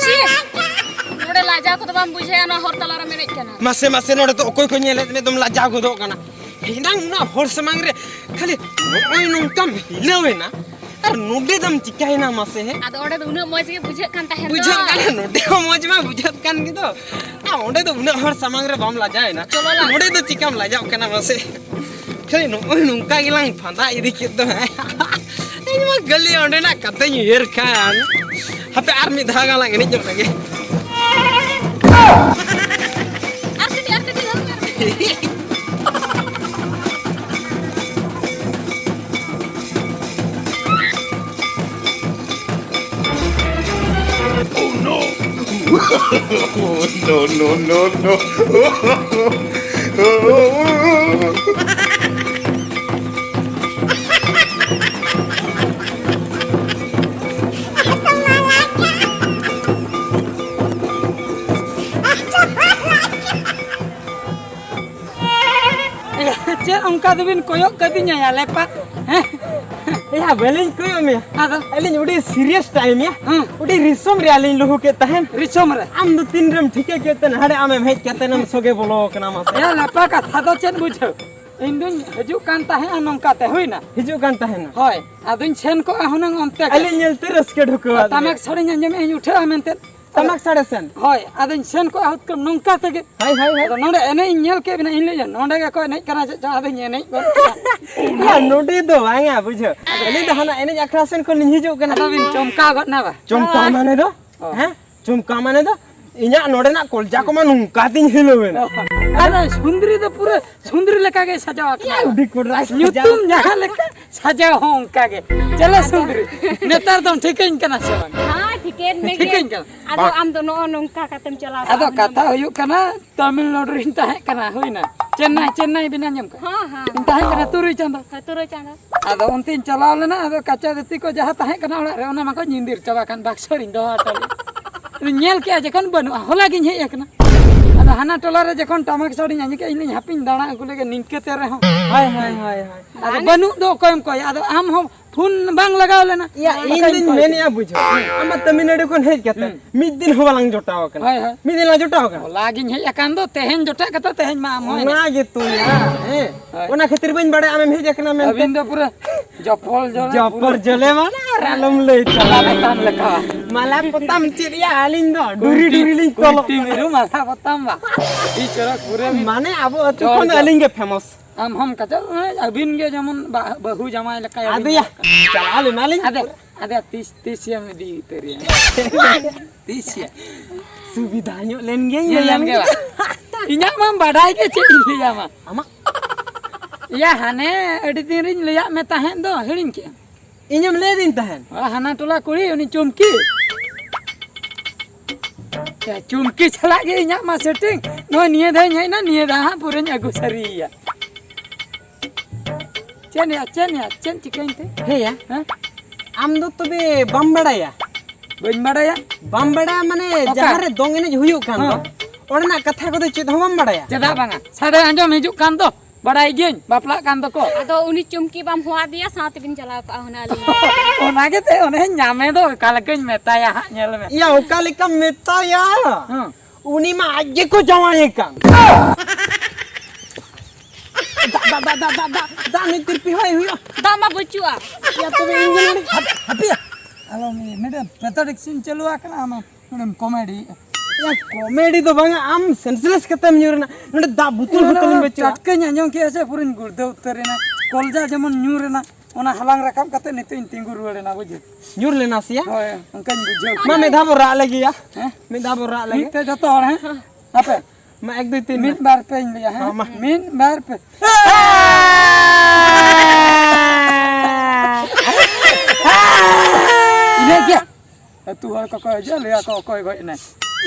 ᱪᱮᱫ? ᱱᱚᱰᱮ ᱞᱟᱡᱟᱣ ᱠᱚᱫᱚ ᱵᱟᱢ ᱵᱩᱡᱷᱟᱹᱣᱟ, ᱱᱚᱣᱟ ᱦᱚᱨ ᱛᱟᱞᱟ ᱨᱮᱢ ᱮᱱᱮᱡ ᱠᱟᱱᱟ᱾ ᱢᱟᱥᱮ, ᱢᱟᱥᱮ, ᱱᱚᱰᱮ ᱫᱚ ᱚᱠᱚᱭ ᱠᱚ ᱧᱮᱞᱮᱫ ᱢᱮ, ᱫᱚᱢ ᱞᱟᱡᱟᱣ ᱜᱚᱫᱚᱜ ᱠᱟᱱᱟ᱾ ᱮᱱᱟᱝ ᱚᱱᱟ ᱦᱚᱲ ᱥᱟᱢᱟᱝ ᱨᱮ ᱠᱷᱟᱹᱞᱤ ᱱᱚᱜᱼᱚᱭ ᱱᱚᱝᱠᱟᱢ ᱦᱤᱞᱟᱹᱣ ᱮᱱᱟ, ᱟᱨ ᱱᱚᱰᱮ ᱫᱚᱢ ᱪᱤᱠᱟᱹᱭᱮᱱᱟ ᱢᱟᱥᱮ, ᱦᱮᱸ? ᱟᱫᱚ ᱚᱸᱰᱮ ᱫᱚ ᱩᱱᱟᱹᱜ ᱢᱚᱡᱽ ᱜᱮ ᱵᱩᱡᱷᱟᱹᱜ ᱠᱟᱱ ᱛᱟᱦᱮᱸ ᱫᱚ᱾ ᱵᱩᱡᱷᱟᱹᱜ ᱠᱟᱱᱟ, ᱱᱚᱰᱮ ᱦᱚᱸ ᱢᱚᱡᱽ ᱢᱟ ᱵᱩᱡᱷᱟᱹᱜ ᱠᱟᱱ ᱜᱮ ᱫᱚ᱾ ᱟᱨ ᱚᱸᱰᱮ ᱫᱚ ᱩᱱᱟᱹᱜ ᱦᱚᱲ ᱥᱟᱢᱟᱝ ᱨᱮ ᱵᱟᱢ ᱞᱟᱡᱟᱣ ᱮᱱᱟ᱾ ᱪᱚᱞᱚ ᱞᱟᱝ᱾ ᱱᱚᱰᱮ ᱫᱚ ᱪᱤᱠᱟᱢ ᱞᱟᱡᱟᱣ ᱠᱟᱱᱟ ᱢᱟᱥᱮ? ᱠᱷᱟᱹᱞᱤ ᱱᱚᱜᱼᱚᱭ ᱱᱚᱝᱠᱟ ᱜᱮᱞᱟᱝ ᱯᱷᱟᱸᱫᱟ ᱤᱫᱤ ᱠᱮᱫ ᱫᱚ, ᱦᱮᱸ? ᱤᱧ ᱢᱟ ᱠᱷᱟᱹᱞᱤ ᱚᱸᱰᱮᱱᱟᱜ ᱠᱟᱛᱷᱟᱧ ᱩᱭᱦᱟᱹᱨ ᱠᱷᱟᱱ᱾ ᱦᱟᱯᱮ ᱟᱨ ᱢᱤᱫ ᱫᱷᱟᱣ ᱜᱟᱱ ᱞᱟᱝ ᱮᱱᱮᱡ ᱧᱚᱜ ᱞᱮᱜᱮ᱾ ᱟᱨ ᱠᱟᱹᱴᱤᱡ, ᱟᱨ ᱠᱟᱹᱴᱤᱡ ᱞᱟᱦᱟ ᱢᱮ, ᱟᱨ ᱠᱟᱹᱴᱤᱡ᱾ Oh no! Oh, no, no, no, no. ᱪᱮᱫ ᱚᱱᱠᱟ ᱫᱚᱵᱤᱱ ᱠᱚᱭᱚᱜ ᱠᱟᱫᱤᱧᱟ ᱭᱟ ᱞᱮᱯᱟ? ᱦᱮᱸ? ᱮᱭᱟ, ᱵᱟᱹᱞᱤᱧ ᱠᱚᱭᱚᱜ ᱢᱮᱭᱟ᱾ ᱟᱫᱚ? ᱟᱹᱞᱤᱧ ᱟᱹᱰᱤ serious time ᱭᱟ᱾ ᱦᱮᱸ᱾ ᱟᱹᱰᱤ ᱨᱤᱥᱚᱢ ᱨᱮ ᱟᱹᱞᱤᱧ ᱞᱩᱦᱩ ᱠᱮᱫ ᱛᱟᱦᱮᱱ᱾ ᱨᱤᱥᱚᱢ ᱨᱮ? ᱟᱢ ᱫᱚ ᱛᱤᱱ ᱨᱮᱢ ᱴᱷᱤᱠᱟᱹ ᱠᱮᱫ ᱛᱮ ᱱᱟᱦᱟᱲᱮ ᱟᱢᱮᱢ ᱦᱮᱡ ᱠᱟᱛᱮ ᱮᱢ ᱥᱚᱜᱮ ᱵᱚᱞᱚ ᱟᱠᱟᱱᱟ ᱢᱟᱥᱮ? ᱮᱭᱟ ᱞᱮᱯᱟ, ᱠᱟᱛᱷᱟ ᱫᱚ ᱪᱮᱫ ᱵᱩᱡᱷᱟᱹᱣ? ᱤᱧ ᱫᱩᱧ ᱦᱤᱡᱩᱜ ᱠᱟᱱ ᱛᱟᱦᱮᱸᱜᱼᱟ ᱱᱚᱝᱠᱟ ᱛᱮ, ᱦᱩᱭᱱᱟ? ᱦᱤᱡᱩᱜ ᱠᱟᱱ ᱛᱟᱦᱮᱱᱟ? ᱦᱳᱭ, ᱟᱫᱚᱧ ᱥᱮᱱ ᱠᱚᱜᱼᱟ ᱦᱩᱱᱟᱹᱝ ᱚᱱᱛᱮ ᱜᱮ᱾ ᱟᱹᱞᱤᱧ ᱧᱮᱞᱛᱮ ᱨᱟᱹᱥᱠᱟᱹ ᱰᱷᱩᱠᱟᱹᱣ ᱟᱫ ᱛᱟᱢᱟᱠ ᱢᱮᱭᱟ᱾ ᱥᱟᱰᱮᱧ ᱟᱸᱡᱚᱢᱮᱫ ᱟᱹᱧ ᱩᱴᱷᱟᱹᱜᱼᱟ ᱢᱮᱱᱛᱮ᱾ ᱛᱟᱢᱟᱠ ᱥᱟᱰᱮ ᱥᱮᱱ? ᱦᱳᱭ, ᱟᱫᱚᱧ ᱥᱮᱱ ᱠᱚᱜᱼᱟ ᱦᱩᱛᱠᱟᱹᱢ ᱱᱚᱝᱠᱟ ᱛᱮᱜᱮ᱾ ᱦᱳᱭ, ᱦᱳᱭ, ᱦᱳᱭ᱾ ᱟᱫᱚ ᱱᱚᱰᱮ ᱮᱱᱮᱡ ᱤᱧ ᱧᱮᱞ ᱠᱮᱫ ᱵᱤᱱᱟ, ᱤᱧ ᱞᱟᱹᱭᱟ, "ᱱᱚᱰᱮ ᱜᱮᱠᱚ ᱮᱱᱮᱡ ᱠᱟᱱᱟ ᱪᱮᱫ ᱪᱚᱝ?" ᱟᱫᱚᱧ ᱮᱱᱮᱡ ᱜᱚᱫ ᱠᱮᱫᱟ᱾ ᱭᱟ, ᱱᱚᱰᱮ ᱫᱚ ᱵᱟᱝᱟ, ᱵᱩᱡᱷᱟᱹᱣ᱾ ᱟᱹᱞᱤᱧ ᱫᱚ ᱦᱟᱱᱟ ᱮᱱᱮᱡ ᱟᱠᱷᱲᱟ ᱥᱮᱱ ᱠᱷᱚᱱ ᱞᱤᱧ ᱦᱤᱡᱩᱜ ᱠᱟᱱᱟ᱾ ᱟᱫᱚ ᱵᱤᱱ ᱪᱚᱢᱠᱟᱣ ᱜᱚᱫ ᱱᱟ ᱵᱟ? ᱪᱚᱢᱠᱟᱣ ᱢᱟᱱᱮ ᱫᱚ? ᱚ᱾ ᱦᱮᱸ? ᱪᱚᱢᱠᱟᱣ ᱢᱟᱱᱮ ᱫᱚ ᱤᱧᱟᱹᱜ ᱱᱚᱰᱮᱱᱟᱜ ᱠᱚᱞᱡᱟ ᱠᱚᱢᱟ ᱱᱚᱝᱠᱟ ᱛᱤᱧ ᱦᱤᱞᱟᱹᱣ ᱮᱱᱟ᱾ ᱟᱨ ᱥᱩᱸᱫᱽᱨᱤ ᱫᱚ ᱯᱩᱨᱟᱹ ᱥᱩᱸᱫᱽᱨᱤ ᱞᱮᱠᱟ ᱜᱮ ᱥᱟᱡᱟᱣ ᱟᱠᱟᱱᱟ᱾ ᱭᱟ, ᱩᱰᱤ ᱠᱚᱰᱨᱟᱭ ᱥᱟᱡᱟᱣ᱾ ᱧᱩᱛᱩᱢ ᱡᱟᱦᱟᱸ ᱞᱮᱠᱟ, ᱥᱟᱡᱟᱣ ᱦᱚᱸ ᱚᱱᱠᱟ ᱜᱮ᱾ ᱪᱚᱞᱚ ᱥᱩᱸᱫᱽᱨᱤ, ᱱᱮᱛᱟᱨ ᱫᱚᱢ ᱴᱷᱤᱠᱟᱹᱧ ᱠᱟᱱᱟ ᱥᱮ ᱵᱟᱝ? ᱦᱮᱸ, ᱴᱷᱤᱠᱟᱹᱧ ᱢᱮᱜᱮ᱾ ᱴᱷᱤᱠᱟᱹᱧ ᱠᱟᱱᱟ᱾ ᱟᱫᱚ ᱵᱟᱝ᱾ ᱟᱢ ᱫᱚ ᱱᱚᱜᱼᱚ ᱱᱚᱝᱠᱟ ᱠᱟᱛᱮᱢ ᱪᱟᱞᱟᱣ ᱟᱫᱚ ᱠᱚᱜᱼᱟ᱾ ᱠᱟᱛᱷᱟ ᱦᱩᱭᱩᱜ ᱠᱟᱱᱟ, ᱛᱟᱢᱤᱞᱱᱟᱰᱩ ᱨᱤᱧ ᱛᱟᱦᱮᱸ ᱠᱟᱱᱟ, ᱦᱩᱭᱱᱟ᱾ ᱪᱮᱱᱱᱟᱭ, ᱪᱮᱱᱱᱟᱭ ᱵᱤᱱ ᱟᱸᱡᱚᱢ ᱠᱟᱜᱼᱟ? ᱦᱮᱸ, ᱦᱮᱸ᱾ ᱤᱧ ᱛᱟᱦᱮᱸ ᱠᱟᱱᱟ ᱛᱩᱨᱩᱭ ᱪᱟᱸᱫᱚ᱾ ᱦᱮᱸ, ᱛᱩᱨᱩᱭ ᱪᱟᱸᱫᱚ᱾ ᱟᱫᱚ ᱚᱱᱛᱮᱧ ᱪᱟᱞᱟᱣ ᱞᱮᱱᱟ, ᱟᱫᱚ ᱠᱟᱪᱟ ᱫᱷᱩᱛᱤ ᱠᱚ ᱡᱟᱦᱟᱸ ᱛᱟᱦᱮᱸ ᱠᱟᱱᱟ ᱚᱲᱟᱜ ᱨᱮ, ᱚᱱᱟ ᱢᱟᱠᱚ ᱧᱤᱫᱤᱨ ᱪᱟᱵᱟ ᱠᱟᱱ, ᱵᱟᱠᱥᱚ ᱨᱤᱧ ᱫᱚᱦᱚ ᱦᱚᱴᱚ ᱞᱮᱫ᱾ ᱟᱫᱚᱧ ᱧᱮᱞ ᱠᱮᱜᱼᱟ ᱡᱚᱠᱷᱚᱱ ᱵᱟᱹᱱᱩᱜᱼᱟ, ᱦᱚᱞᱟ ᱜᱤᱧ ᱦᱮᱡ ᱟᱠᱟᱱᱟ᱾ ᱟᱫᱚ ᱦᱟᱱᱟ ᱴᱚᱞᱟ ᱨᱮ ᱡᱚᱠᱷᱚᱱ ᱴᱟᱢᱟᱠ ᱥᱟᱰᱮᱧ ᱟᱸᱡᱚᱢ ᱠᱮᱜᱼᱟ, ᱤᱧ ᱞᱟᱹᱭᱟᱹᱧ ᱦᱟᱯᱮᱧ ᱫᱟᱬᱟ ᱟᱹᱜᱩ ᱞᱮᱜᱮ ᱱᱤᱝᱠᱟᱹ ᱛᱮ ᱨᱮᱦᱚᱸ᱾ ᱦᱳᱭ, ᱦᱳᱭ, ᱦᱳᱭ, ᱦᱳᱭ᱾ ᱟᱫᱚ ᱵᱟᱹᱱᱩᱜ ᱫᱚ ᱚᱠᱚᱭᱮᱢ ᱠᱚᱭᱟ, ᱟᱫᱚ ᱟᱢ ᱦᱚᱸ ᱯᱷᱳᱱ ᱵᱟᱝ ᱞᱟᱜᱟᱣ ᱞᱮᱱᱟ᱾ ᱭᱟ, ᱤᱧ ᱫᱩᱧ ᱢᱮᱱᱮᱫᱼᱟ, ᱵᱩᱡᱷᱟᱹᱣ, ᱟᱢ ᱢᱟ ᱛᱟᱹᱢᱤᱞᱱᱟᱹᱲᱩ ᱠᱷᱚᱱ ᱦᱮᱡ ᱠᱟᱛᱮ ᱦᱩᱸ᱾ ᱢᱤᱫ ᱫᱤᱱ ᱦᱚᱸ ᱵᱟᱞᱟᱝ ᱡᱚᱴᱟᱣ ᱟᱠᱟᱱᱟ᱾ ᱦᱳᱭ, ᱦᱳᱭ᱾ ᱢᱤᱫ ᱫᱤᱱ ᱞᱟᱝ ᱡᱚᱴᱟᱣ ᱟᱠᱟᱱᱟ᱾ ᱦᱚᱞᱟ ᱜᱤᱧ ᱦᱮᱡ ᱟᱠᱟᱱ ᱫᱚ, ᱛᱮᱦᱮᱧ ᱡᱚᱴᱟᱜ ᱠᱟᱛᱮ ᱛᱮᱦᱮᱧ ᱢᱟ ᱟᱢ ᱦᱚᱸ ᱚᱱᱟ ᱜᱮᱛᱚ ᱭᱟ, ᱦᱮᱸ᱾ ᱦᱳᱭ᱾ ᱚᱱᱟ ᱠᱷᱟᱹᱛᱤᱨ ᱵᱟᱹᱧ ᱵᱟᱲᱟᱭᱟ ᱟᱢᱮᱢ ᱦᱮᱡ ᱟᱠᱟᱱᱟ ᱢᱮᱱᱛᱮ᱾ ᱟᱹᱵᱤᱱ ᱫᱚ ᱯᱩᱨᱟᱹ ᱡᱚᱯᱚᱞ ᱡᱚᱞᱮ ᱡᱚᱯᱚᱞ ᱯᱩᱨᱟᱹ ᱡᱚᱞᱮ ᱢᱟᱱᱮ ᱟᱨ ᱟᱞᱚᱢ ᱞᱟᱹᱭ ᱛᱟᱞᱟᱝ᱾ ᱢᱟᱞᱟ ᱯᱚᱛᱟᱢ ᱞᱮᱠᱟ᱾ ᱢᱟᱞᱟ ᱯᱚᱛᱟᱢ ᱪᱮᱫ ᱭᱟ, ᱟᱹᱞᱤᱧ ᱫᱚ ᱰᱩᱨᱤ ᱠᱩᱭᱴᱤ, ᱰᱩᱨᱤ ᱞᱤᱧ ᱛᱚᱞᱚᱜ ᱠᱩᱭᱴᱤ ᱠᱟᱱᱟ᱾ ᱢᱤᱨᱩ ᱢᱟᱞᱟ ᱯᱚᱛᱟᱢ ᱵᱟ᱾ ᱟᱹᱰᱤ ᱪᱚᱨᱚᱠ ᱯᱩᱨᱟᱹ ᱵᱤᱱ ᱢᱟᱱᱮ ᱟᱵᱚ ᱟᱹᱛᱩ ᱡᱚᱦᱚᱨ, ᱠᱷᱚᱱ ᱫᱚ ᱡᱚᱦᱚᱨ᱾ ᱟᱹᱞᱤᱧ ᱜᱮ famous᱾ ᱟᱢ ᱦᱚᱸᱢ ᱠᱟᱡᱟᱠ, ᱟᱹᱵᱤᱱ ᱜᱮ ᱡᱮᱢᱚᱱ ᱵᱟ-, ᱵᱟᱹᱦᱩ ᱡᱟᱶᱟᱭ ᱞᱮᱠᱟ ᱟᱫᱚ ᱟᱹᱵᱤᱱ ᱭᱟ, ᱪᱟᱞᱟᱣ ᱞᱮᱱᱟᱞᱤᱧ᱾ ᱟᱫᱮ, ᱟᱫᱮ, ᱛᱤᱥ, ᱛᱤᱥ ᱭᱟᱢ ᱤᱫᱤ ᱩᱛᱟᱹᱨ ᱭᱟ? ᱛᱤᱥ ᱭᱟ? ᱥᱩᱵᱤᱫᱷᱟ ᱧᱚᱜ ᱞᱮᱱ ᱜᱮᱭᱟᱹᱧ, ᱧᱮᱞ ᱞᱟᱹᱭᱟᱢ ᱞᱮᱱ ᱜᱮ ᱠᱟᱱᱟ᱾ ᱵᱟ᱾ ᱤᱧᱟᱹᱜ ᱢᱟᱢ ᱵᱟᱰᱟᱭ ᱜᱮ, ᱪᱮᱫ ᱤᱧ ᱞᱟᱹᱭᱟᱢᱟ? ᱟᱢᱟᱜ? ᱭᱟ, ᱦᱟᱱᱮ ᱟᱹᱰᱤ ᱫᱤᱱ ᱨᱤᱧ ᱞᱟᱹᱭᱟᱫ ᱢᱮ ᱛᱟᱦᱮᱸᱫ ᱫᱚ, ᱦᱤᱲᱤᱧ ᱠᱮᱫ ᱟᱢ? ᱤᱧᱮᱢ ᱞᱟᱹᱭ ᱟᱹᱫᱤᱧ ᱛᱟᱦᱮᱸᱫ? ᱚ, ᱦᱟᱱᱟ ᱴᱚᱞᱟ ᱠᱩᱲᱤ, ᱩᱱᱤ ᱪᱩᱢᱠᱤ᱾ ᱮ, ᱪᱩᱢᱠᱤ ᱥᱟᱞᱟᱜ ᱜᱮ ᱤᱧᱟᱹᱜ ᱢᱟ setting᱾ ᱱᱚᱜᱼᱚᱭ ᱱᱤᱭᱟᱹ ᱫᱷᱟᱣ ᱤᱧ ᱦᱮᱡ ᱮᱱᱟ, ᱱᱤᱭᱟᱹ ᱫᱷᱟᱣ ᱦᱟᱸᱜ ᱯᱩᱨᱟᱹᱧ ᱟᱹᱜᱩ ᱥᱟᱹᱨᱤᱭᱮᱭᱟ᱾ ᱪᱮᱫ ᱭᱟ, ᱪᱮᱫ ᱭᱟ, ᱪᱮᱫ ᱪᱤᱠᱟᱹᱧ ᱛᱮ? ᱦᱮᱸᱭᱟ᱾ ᱦᱮᱸ? ᱟᱢ ᱫᱚ ᱛᱚᱵᱮ ᱵᱟᱢ ᱵᱟᱲᱟᱭᱟ? ᱵᱟᱹᱧ ᱵᱟᱲᱟᱭᱟ᱾ ᱵᱟᱢ ᱵᱟᱲᱟᱭᱟ ᱢᱟᱱᱮ ᱚᱠᱟ? ᱡᱟᱦᱟᱸ ᱨᱮ ᱫᱚᱝ ᱮᱱᱮᱡ ᱦᱩᱭᱩᱜ ᱠᱟᱱ ᱫᱚ, ᱦᱮᱸ᱾ ᱚᱸᱰᱮᱱᱟᱜ ᱠᱟᱛᱷᱟ ᱠᱚᱫᱚ ᱪᱮᱫ ᱦᱚᱸ ᱵᱟᱢ ᱵᱟᱲᱟᱭᱟ? ᱪᱮᱫᱟᱜ ᱵᱟᱝᱟ? ᱥᱟᱰᱮ ᱟᱸᱡᱚᱢ ᱦᱤᱡᱩᱜ ᱠᱟᱱ ᱫᱚ, ᱵᱟᱲᱟᱭ ᱜᱤᱭᱟᱹᱧ, ᱵᱟᱯᱞᱟᱜ ᱠᱟᱱ ᱫᱚᱠᱚ᱾ ᱟᱫᱚ ᱩᱱᱤ ᱪᱩᱢᱠᱤ ᱵᱟᱢ ᱦᱚᱦᱚ ᱟᱫᱮᱭᱟ, ᱥᱟᱶ ᱛᱮᱵᱤᱱ ᱪᱟᱞᱟᱣ ᱠᱚᱜᱼᱟ ᱦᱩᱱᱟᱹᱝ ᱟᱹᱞᱤᱧ᱾ ᱚᱱᱟ ᱜᱮᱛᱮ, ᱚᱱᱮᱧ ᱧᱟᱢᱮ ᱫᱚ, ᱚᱠᱟ ᱞᱮᱠᱟᱧ ᱢᱮᱛᱟᱭᱟ ᱦᱟᱸᱜ, ᱧᱮᱞ ᱢᱮ᱾ ᱭᱟ, ᱚᱠᱟ ᱞᱮᱠᱟᱢ ᱢᱮᱛᱟᱭᱟ? ᱦᱮᱸ᱾ ᱩᱱᱤ ᱢᱟ ᱟᱡ ᱜᱮᱠᱚ ᱡᱟᱶᱟᱭᱮ ᱠᱟᱱ᱾ ᱫᱟᱜ, ᱫᱟᱜ, ᱫᱟᱜ, ᱫᱟᱜ, ᱫᱟᱜ, ᱫᱟᱜ, ᱫᱟᱜ ᱱᱩᱭ ᱛᱤᱨᱯᱤ ᱦᱚᱭ ᱦᱩᱭᱩᱜᱼᱟ᱾ ᱫᱟᱜ ᱢᱟ ᱵᱟᱹᱪᱩᱜᱼᱟ᱾ ᱭᱟ, ᱛᱚᱵᱮ ᱤᱧ ᱜᱮ ᱱᱚᱰᱮ᱾ ᱦᱟᱯᱮ, ᱦᱟᱯᱮᱭᱟ᱾ ᱟᱞᱚ, ᱢᱤᱫᱴᱮᱱ pathetic scene ᱪᱟᱹᱞᱩ ᱟᱠᱟᱱᱟ, ᱟᱢ ᱱᱚᱰᱮᱢ comedy᱾ ᱭᱟ, comedy ᱫᱚ ᱵᱟᱝᱟ, ᱟᱢ senseless ᱠᱟᱛᱮᱢ ᱧᱩᱨ ᱮᱱᱟ᱾ ᱱᱚᱰᱮ ᱫᱟᱜ ᱵᱳᱛᱚᱞ ᱦᱚᱸ ᱛᱟᱹᱞᱤᱧ ᱵᱟᱹᱪᱩᱜᱼᱟ᱾ ᱪᱟᱴᱠᱟᱹᱧ ᱟᱸᱡᱚᱢ ᱠᱮᱫᱼᱟ ᱥᱮ, ᱯᱩᱨᱟᱹᱧ ᱜᱩᱲᱫᱟᱹᱣ ᱩᱛᱟᱹᱨ ᱮᱱᱟ᱾ ᱠᱚᱞᱡᱟ ᱡᱮᱢᱚᱱ ᱧᱩᱨ ᱮᱱᱟ, ᱚᱱᱟ ᱦᱟᱞᱟᱝ ᱨᱟᱠᱟᱵ ᱠᱟᱛᱮ ᱱᱤᱛᱚᱜ ᱤᱧ ᱛᱤᱸᱜᱩ ᱨᱩᱣᱟᱹᱲ ᱮᱱᱟ, ᱵᱩᱡᱷᱟᱹᱣ᱾ ᱧᱩᱨ ᱞᱮᱱᱟ ᱥᱮᱭᱟ? ᱦᱳᱭ, ᱚᱱᱠᱟᱧ ᱵᱩᱡᱷᱟᱹᱣ ᱢᱟ, ᱠᱮᱫᱟ᱾ ᱢᱤᱫ ᱫᱷᱟᱣ ᱵᱚ ᱨᱟᱜ ᱞᱮᱜᱮᱭᱟ᱾ ᱦᱮᱸ? ᱢᱤᱫ ᱫᱷᱟᱣ ᱵᱚ ᱨᱟᱜ ᱞᱮᱜᱮ᱾ ᱢᱤᱫ ᱛᱮ ᱡᱚᱛᱚ ᱦᱚᱲ, ᱦᱮᱸ? ᱦᱟᱯᱮ᱾ ᱢᱟ, ᱮᱠ, ᱫᱩᱭ, ᱛᱤᱱ ᱢᱤᱫ, ᱢᱮ᱾ ᱵᱟᱨ, ᱯᱮᱧ ᱞᱟᱹᱭᱟ, ᱦᱮᱸ? ᱦᱚᱸ, ᱢᱟ᱾ ᱢᱤᱫ, ᱵᱟᱨ, ᱯᱮ᱾ ᱤᱱᱟᱹᱜ ᱜᱮ᱾ ᱟᱹᱛᱩ ᱦᱚᱲ ᱠᱚᱠᱚ ᱦᱤᱡᱩᱜᱼᱟ, ᱞᱟᱹᱭᱟ ᱠᱚ, "ᱚᱠᱚᱭ ᱜᱚᱡ ᱮᱱᱟᱭ?"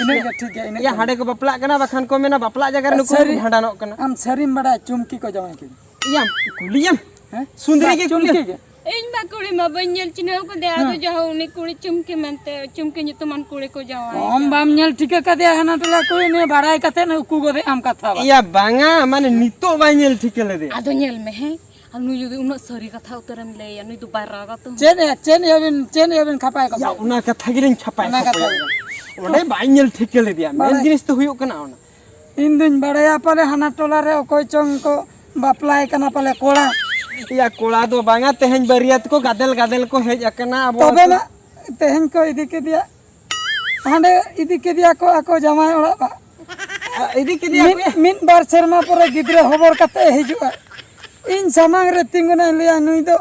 ᱤᱱᱟᱹᱜ ᱜᱮ ᱴᱷᱤᱠ ᱜᱮᱭᱟ, ᱤᱱᱟᱹᱜ ᱭᱟ, ᱜᱮ᱾ ᱦᱟᱸᱰᱮ ᱠᱚ ᱵᱟᱯᱞᱟᱜ ᱠᱟᱱᱟ, ᱵᱟᱠᱷᱟᱱ ᱠᱚ ᱢᱮᱱᱟ, "ᱵᱟᱯᱞᱟᱜ ᱡᱟᱭᱜᱟ ᱨᱮ ᱱᱩᱠᱩ ᱥᱟᱹᱨᱤ-, ᱵᱷᱟᱸᱰᱟᱱᱚᱜ ᱠᱟᱱᱟ᱾" ᱟᱢ ᱥᱟᱹᱨᱤᱢ ᱵᱟᱰᱟᱭᱟ, ᱪᱩᱢᱠᱤ ᱠᱚ ᱡᱟᱶᱟᱭ ᱠᱮᱫ? ᱭᱟᱢ, ᱠᱩᱞᱤᱭᱮᱢ᱾ ᱦᱮᱸ? ᱥᱩᱱᱫᱨᱤ ᱵᱟ, ᱜᱮ ᱪᱩᱢᱠᱤ ᱠᱩᱞᱤᱭᱮᱢ᱾ ᱜᱮ᱾ ᱤᱧ ᱢᱟ ᱠᱩᱲᱤ ᱢᱟ ᱵᱟᱹᱧ ᱧᱮᱞ ᱪᱤᱱᱦᱟᱹᱣ ᱠᱟᱫᱮᱭᱟ, ᱟᱫᱚ ᱦᱮᱸ᱾ ᱡᱟᱦᱟᱸ ᱩᱱᱤ ᱠᱩᱲᱤ ᱪᱩᱢᱠᱤ ᱢᱮᱱᱛᱮ, ᱪᱩᱢᱠᱤ ᱧᱩᱛᱩᱢᱟᱱ ᱠᱩᱲᱤ ᱠᱚ ᱡᱟᱶᱟᱭ ᱟᱢ ᱠᱟᱱᱟ᱾ ᱵᱟᱢ ᱧᱮᱞ ᱴᱷᱤᱠᱟᱹ ᱠᱟᱫᱮᱭᱟ ᱦᱟᱱᱟ ᱴᱚᱞᱟ ᱠᱩᱲᱤ, ᱱᱩᱭ ᱵᱟᱲᱟᱭ ᱠᱟᱛᱮ ᱱᱩᱭ ᱩᱠᱩ ᱜᱚᱫᱮ ᱟᱢ ᱠᱟᱛᱷᱟ ᱵᱟᱝ᱾ ᱤᱭᱟ ᱵᱟᱝᱟ, ᱢᱟᱱᱮ ᱱᱤᱛᱚᱜ ᱵᱟᱭ ᱧᱮᱞ ᱴᱷᱤᱠᱟᱹ ᱞᱮᱫᱮᱭᱟ᱾ ᱟᱫᱚ ᱧᱮᱞ ᱢᱮ, ᱦᱮᱸ, ᱟᱨ ᱱᱩᱭ ᱡᱩᱫᱤ ᱩᱱᱟᱹᱜ ᱥᱟᱹᱨᱤ ᱠᱟᱛᱷᱟ ᱩᱛᱟᱹᱨᱮᱢ ᱞᱟᱹᱭᱟ, ᱱᱩᱭ ᱫᱚ ᱵᱟᱭ ᱨᱟᱜᱟ ᱛᱚ? ᱪᱮᱫ ᱮ, ᱪᱮᱫ ᱮᱭᱟᱵᱤᱱ, ᱪᱮᱫ ᱮᱭᱟᱵᱤᱱ ᱠᱷᱟᱯᱟᱭ ᱠᱚ? ᱭᱟ, ᱚᱱᱟ ᱠᱟᱛᱷᱟ ᱜᱮᱞᱤᱧ ᱠᱷᱟᱯᱟᱭ ᱚᱱᱟ ᱠᱟᱛᱷᱟ ᱠᱷᱟᱯᱟᱭ᱾ ᱜᱮ᱾ ᱚᱸᱰᱮ ᱵᱟᱭ ᱧᱮᱞ ᱴᱷᱤᱠᱟᱹ ᱞᱮᱫᱮᱭᱟ᱾ ᱢᱮᱱ ᱵᱟᱲᱟᱭ ᱡᱤᱱᱤᱥ ᱫᱚ ᱦᱩᱭᱩᱜ ᱠᱟᱱᱟ ᱚᱱᱟ᱾ ᱤᱧ ᱫᱩᱧ ᱵᱟᱲᱟᱭᱟ ᱯᱟᱞᱮ ᱦᱟᱱᱟ ᱴᱚᱞᱟ ᱨᱮ ᱚᱠᱚᱭ ᱪᱚᱝ ᱠᱚ ᱵᱟᱯᱞᱟᱭ ᱠᱟᱱᱟ ᱯᱟᱞᱮ ᱠᱚᱲᱟ᱾ ᱭᱟ, ᱠᱚᱲᱟ ᱫᱚ ᱵᱟᱝᱟ, ᱛᱮᱦᱮᱧ ᱵᱟᱹᱨᱭᱟᱹᱛ ᱠᱚ ᱜᱟᱫᱮᱞ ᱜᱟᱫᱮᱞ ᱠᱚ ᱦᱮᱡ ᱟᱠᱟᱱᱟ ᱟᱵᱚ ᱛᱚᱵᱮ ᱟᱹᱛᱩ᱾ ᱢᱟ, ᱛᱮᱦᱮᱧ ᱠᱚ ᱤᱫᱤ ᱠᱮᱫᱮᱭᱟ, ᱦᱟᱸᱰᱮ ᱤᱫᱤ ᱠᱮᱫᱮᱭᱟ ᱠᱚ ᱟᱠᱚ ᱡᱟᱶᱟᱭ ᱚᱲᱟᱜ᱾ ᱟ, ᱤᱫᱤ ᱠᱮᱫᱮᱭᱟ ᱢᱤᱫ, ᱠᱚ ᱭᱟ? ᱢᱤᱫ ᱵᱟᱨ ᱥᱮᱨᱢᱟ ᱯᱚᱨᱮ ᱜᱤᱫᱽᱨᱟᱹ ᱦᱚᱵᱚᱨ ᱠᱟᱛᱮ ᱦᱤᱡᱩᱜᱼᱟ᱾ ᱤᱧ ᱥᱟᱢᱟᱝ ᱨᱮ ᱛᱤᱸᱜᱩᱱᱟᱭ, ᱞᱟᱹᱭᱟ, "ᱱᱩᱭ ᱫᱚ,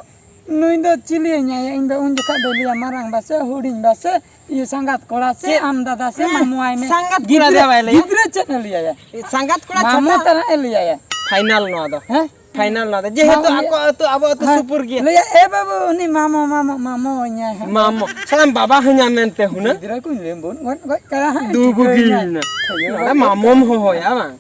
ᱱᱩᱭ ᱫᱚ ᱪᱤᱞᱤ ᱧᱟᱭᱟ?" ᱤᱧ ᱫᱚ ᱩᱱ ᱡᱚᱠᱷᱟᱡ ᱫᱚ ᱞᱟᱹᱭᱟ, "ᱢᱟᱨᱟᱝ ᱵᱟ ᱥᱮ ᱦᱩᱰᱤᱧ ᱵᱟ ᱥᱮ ᱤᱭᱟᱹ ᱥᱟᱸᱜᱟᱛ ᱠᱚᱲᱟ ᱥᱮ ᱪᱮᱫ? ᱟᱢ ᱫᱟᱫᱟ ᱥᱮ ᱦᱮᱸ, ᱢᱟᱢᱩ ᱟᱭ ᱢᱮ?" ᱥᱟᱸᱜᱟᱛ ᱠᱚᱲᱟ ᱜᱤᱫᱽᱨᱟᱹ, ᱫᱚ ᱵᱟᱭ ᱞᱟᱹᱭᱟ? ᱜᱤᱫᱽᱨᱟᱹ ᱪᱮᱫ ᱮ ᱞᱟᱹᱭᱟᱭᱟ? ᱥᱟᱸᱜᱟᱛ ᱠᱚᱲᱟ ᱢᱟᱢᱩ ᱪᱷᱟᱛᱟ᱾ ᱛᱟᱱᱟᱜ ᱮ ᱞᱟᱹᱭᱟᱭᱟ᱾ ᱯᱷᱟᱭᱱᱟᱞ ᱱᱚᱣᱟ ᱫᱚ᱾ ᱦᱮᱸ? ᱯᱷᱟᱭᱱᱟᱞ ᱱᱚᱣᱟ ᱫᱚ᱾ ᱡᱮᱦᱮᱛᱩ ᱢᱟᱢᱩ ᱟᱠᱚ ᱟᱹᱛᱩ, ᱟᱵᱚ ᱟᱹᱛᱩ ᱦᱮᱸ, ᱥᱩᱯᱩᱨ ᱜᱮᱭᱟ᱾ ᱞᱟᱹᱭᱟ, "ᱮ ᱵᱟᱹᱵᱩ, ᱩᱱᱤ ᱢᱟᱢᱚ, ᱢᱟᱢᱚ, ᱢᱟᱢᱚ ᱤᱧᱟᱭ ᱦᱟᱸᱜ᱾" ᱢᱟᱢᱚ᱾ ᱥᱟᱞᱟᱢ ᱵᱟᱵᱟ ᱦᱚᱧᱟ ᱢᱮᱱᱛᱮ ᱦᱩᱱᱟᱹᱝ᱾ ᱜᱤᱫᱽᱨᱟᱹ ᱠᱚᱧ ᱞᱟᱹᱭ ᱵᱚᱱ ᱜᱚᱡ, ᱜᱚᱡ ᱠᱟᱭᱟ ᱦᱟᱸᱜ, ᱫᱩ ᱴᱷᱤᱠᱟᱹᱭ ᱵᱩᱜᱤ ᱧᱟᱭ᱾ ᱱᱟ᱾ ᱴᱷᱤᱠᱟᱹᱭ ᱱᱚᱰᱮ ᱧᱟᱭ᱾ ᱢᱟᱢᱚᱢ ᱦᱚᱦᱚᱭᱟ ᱵᱟᱝ?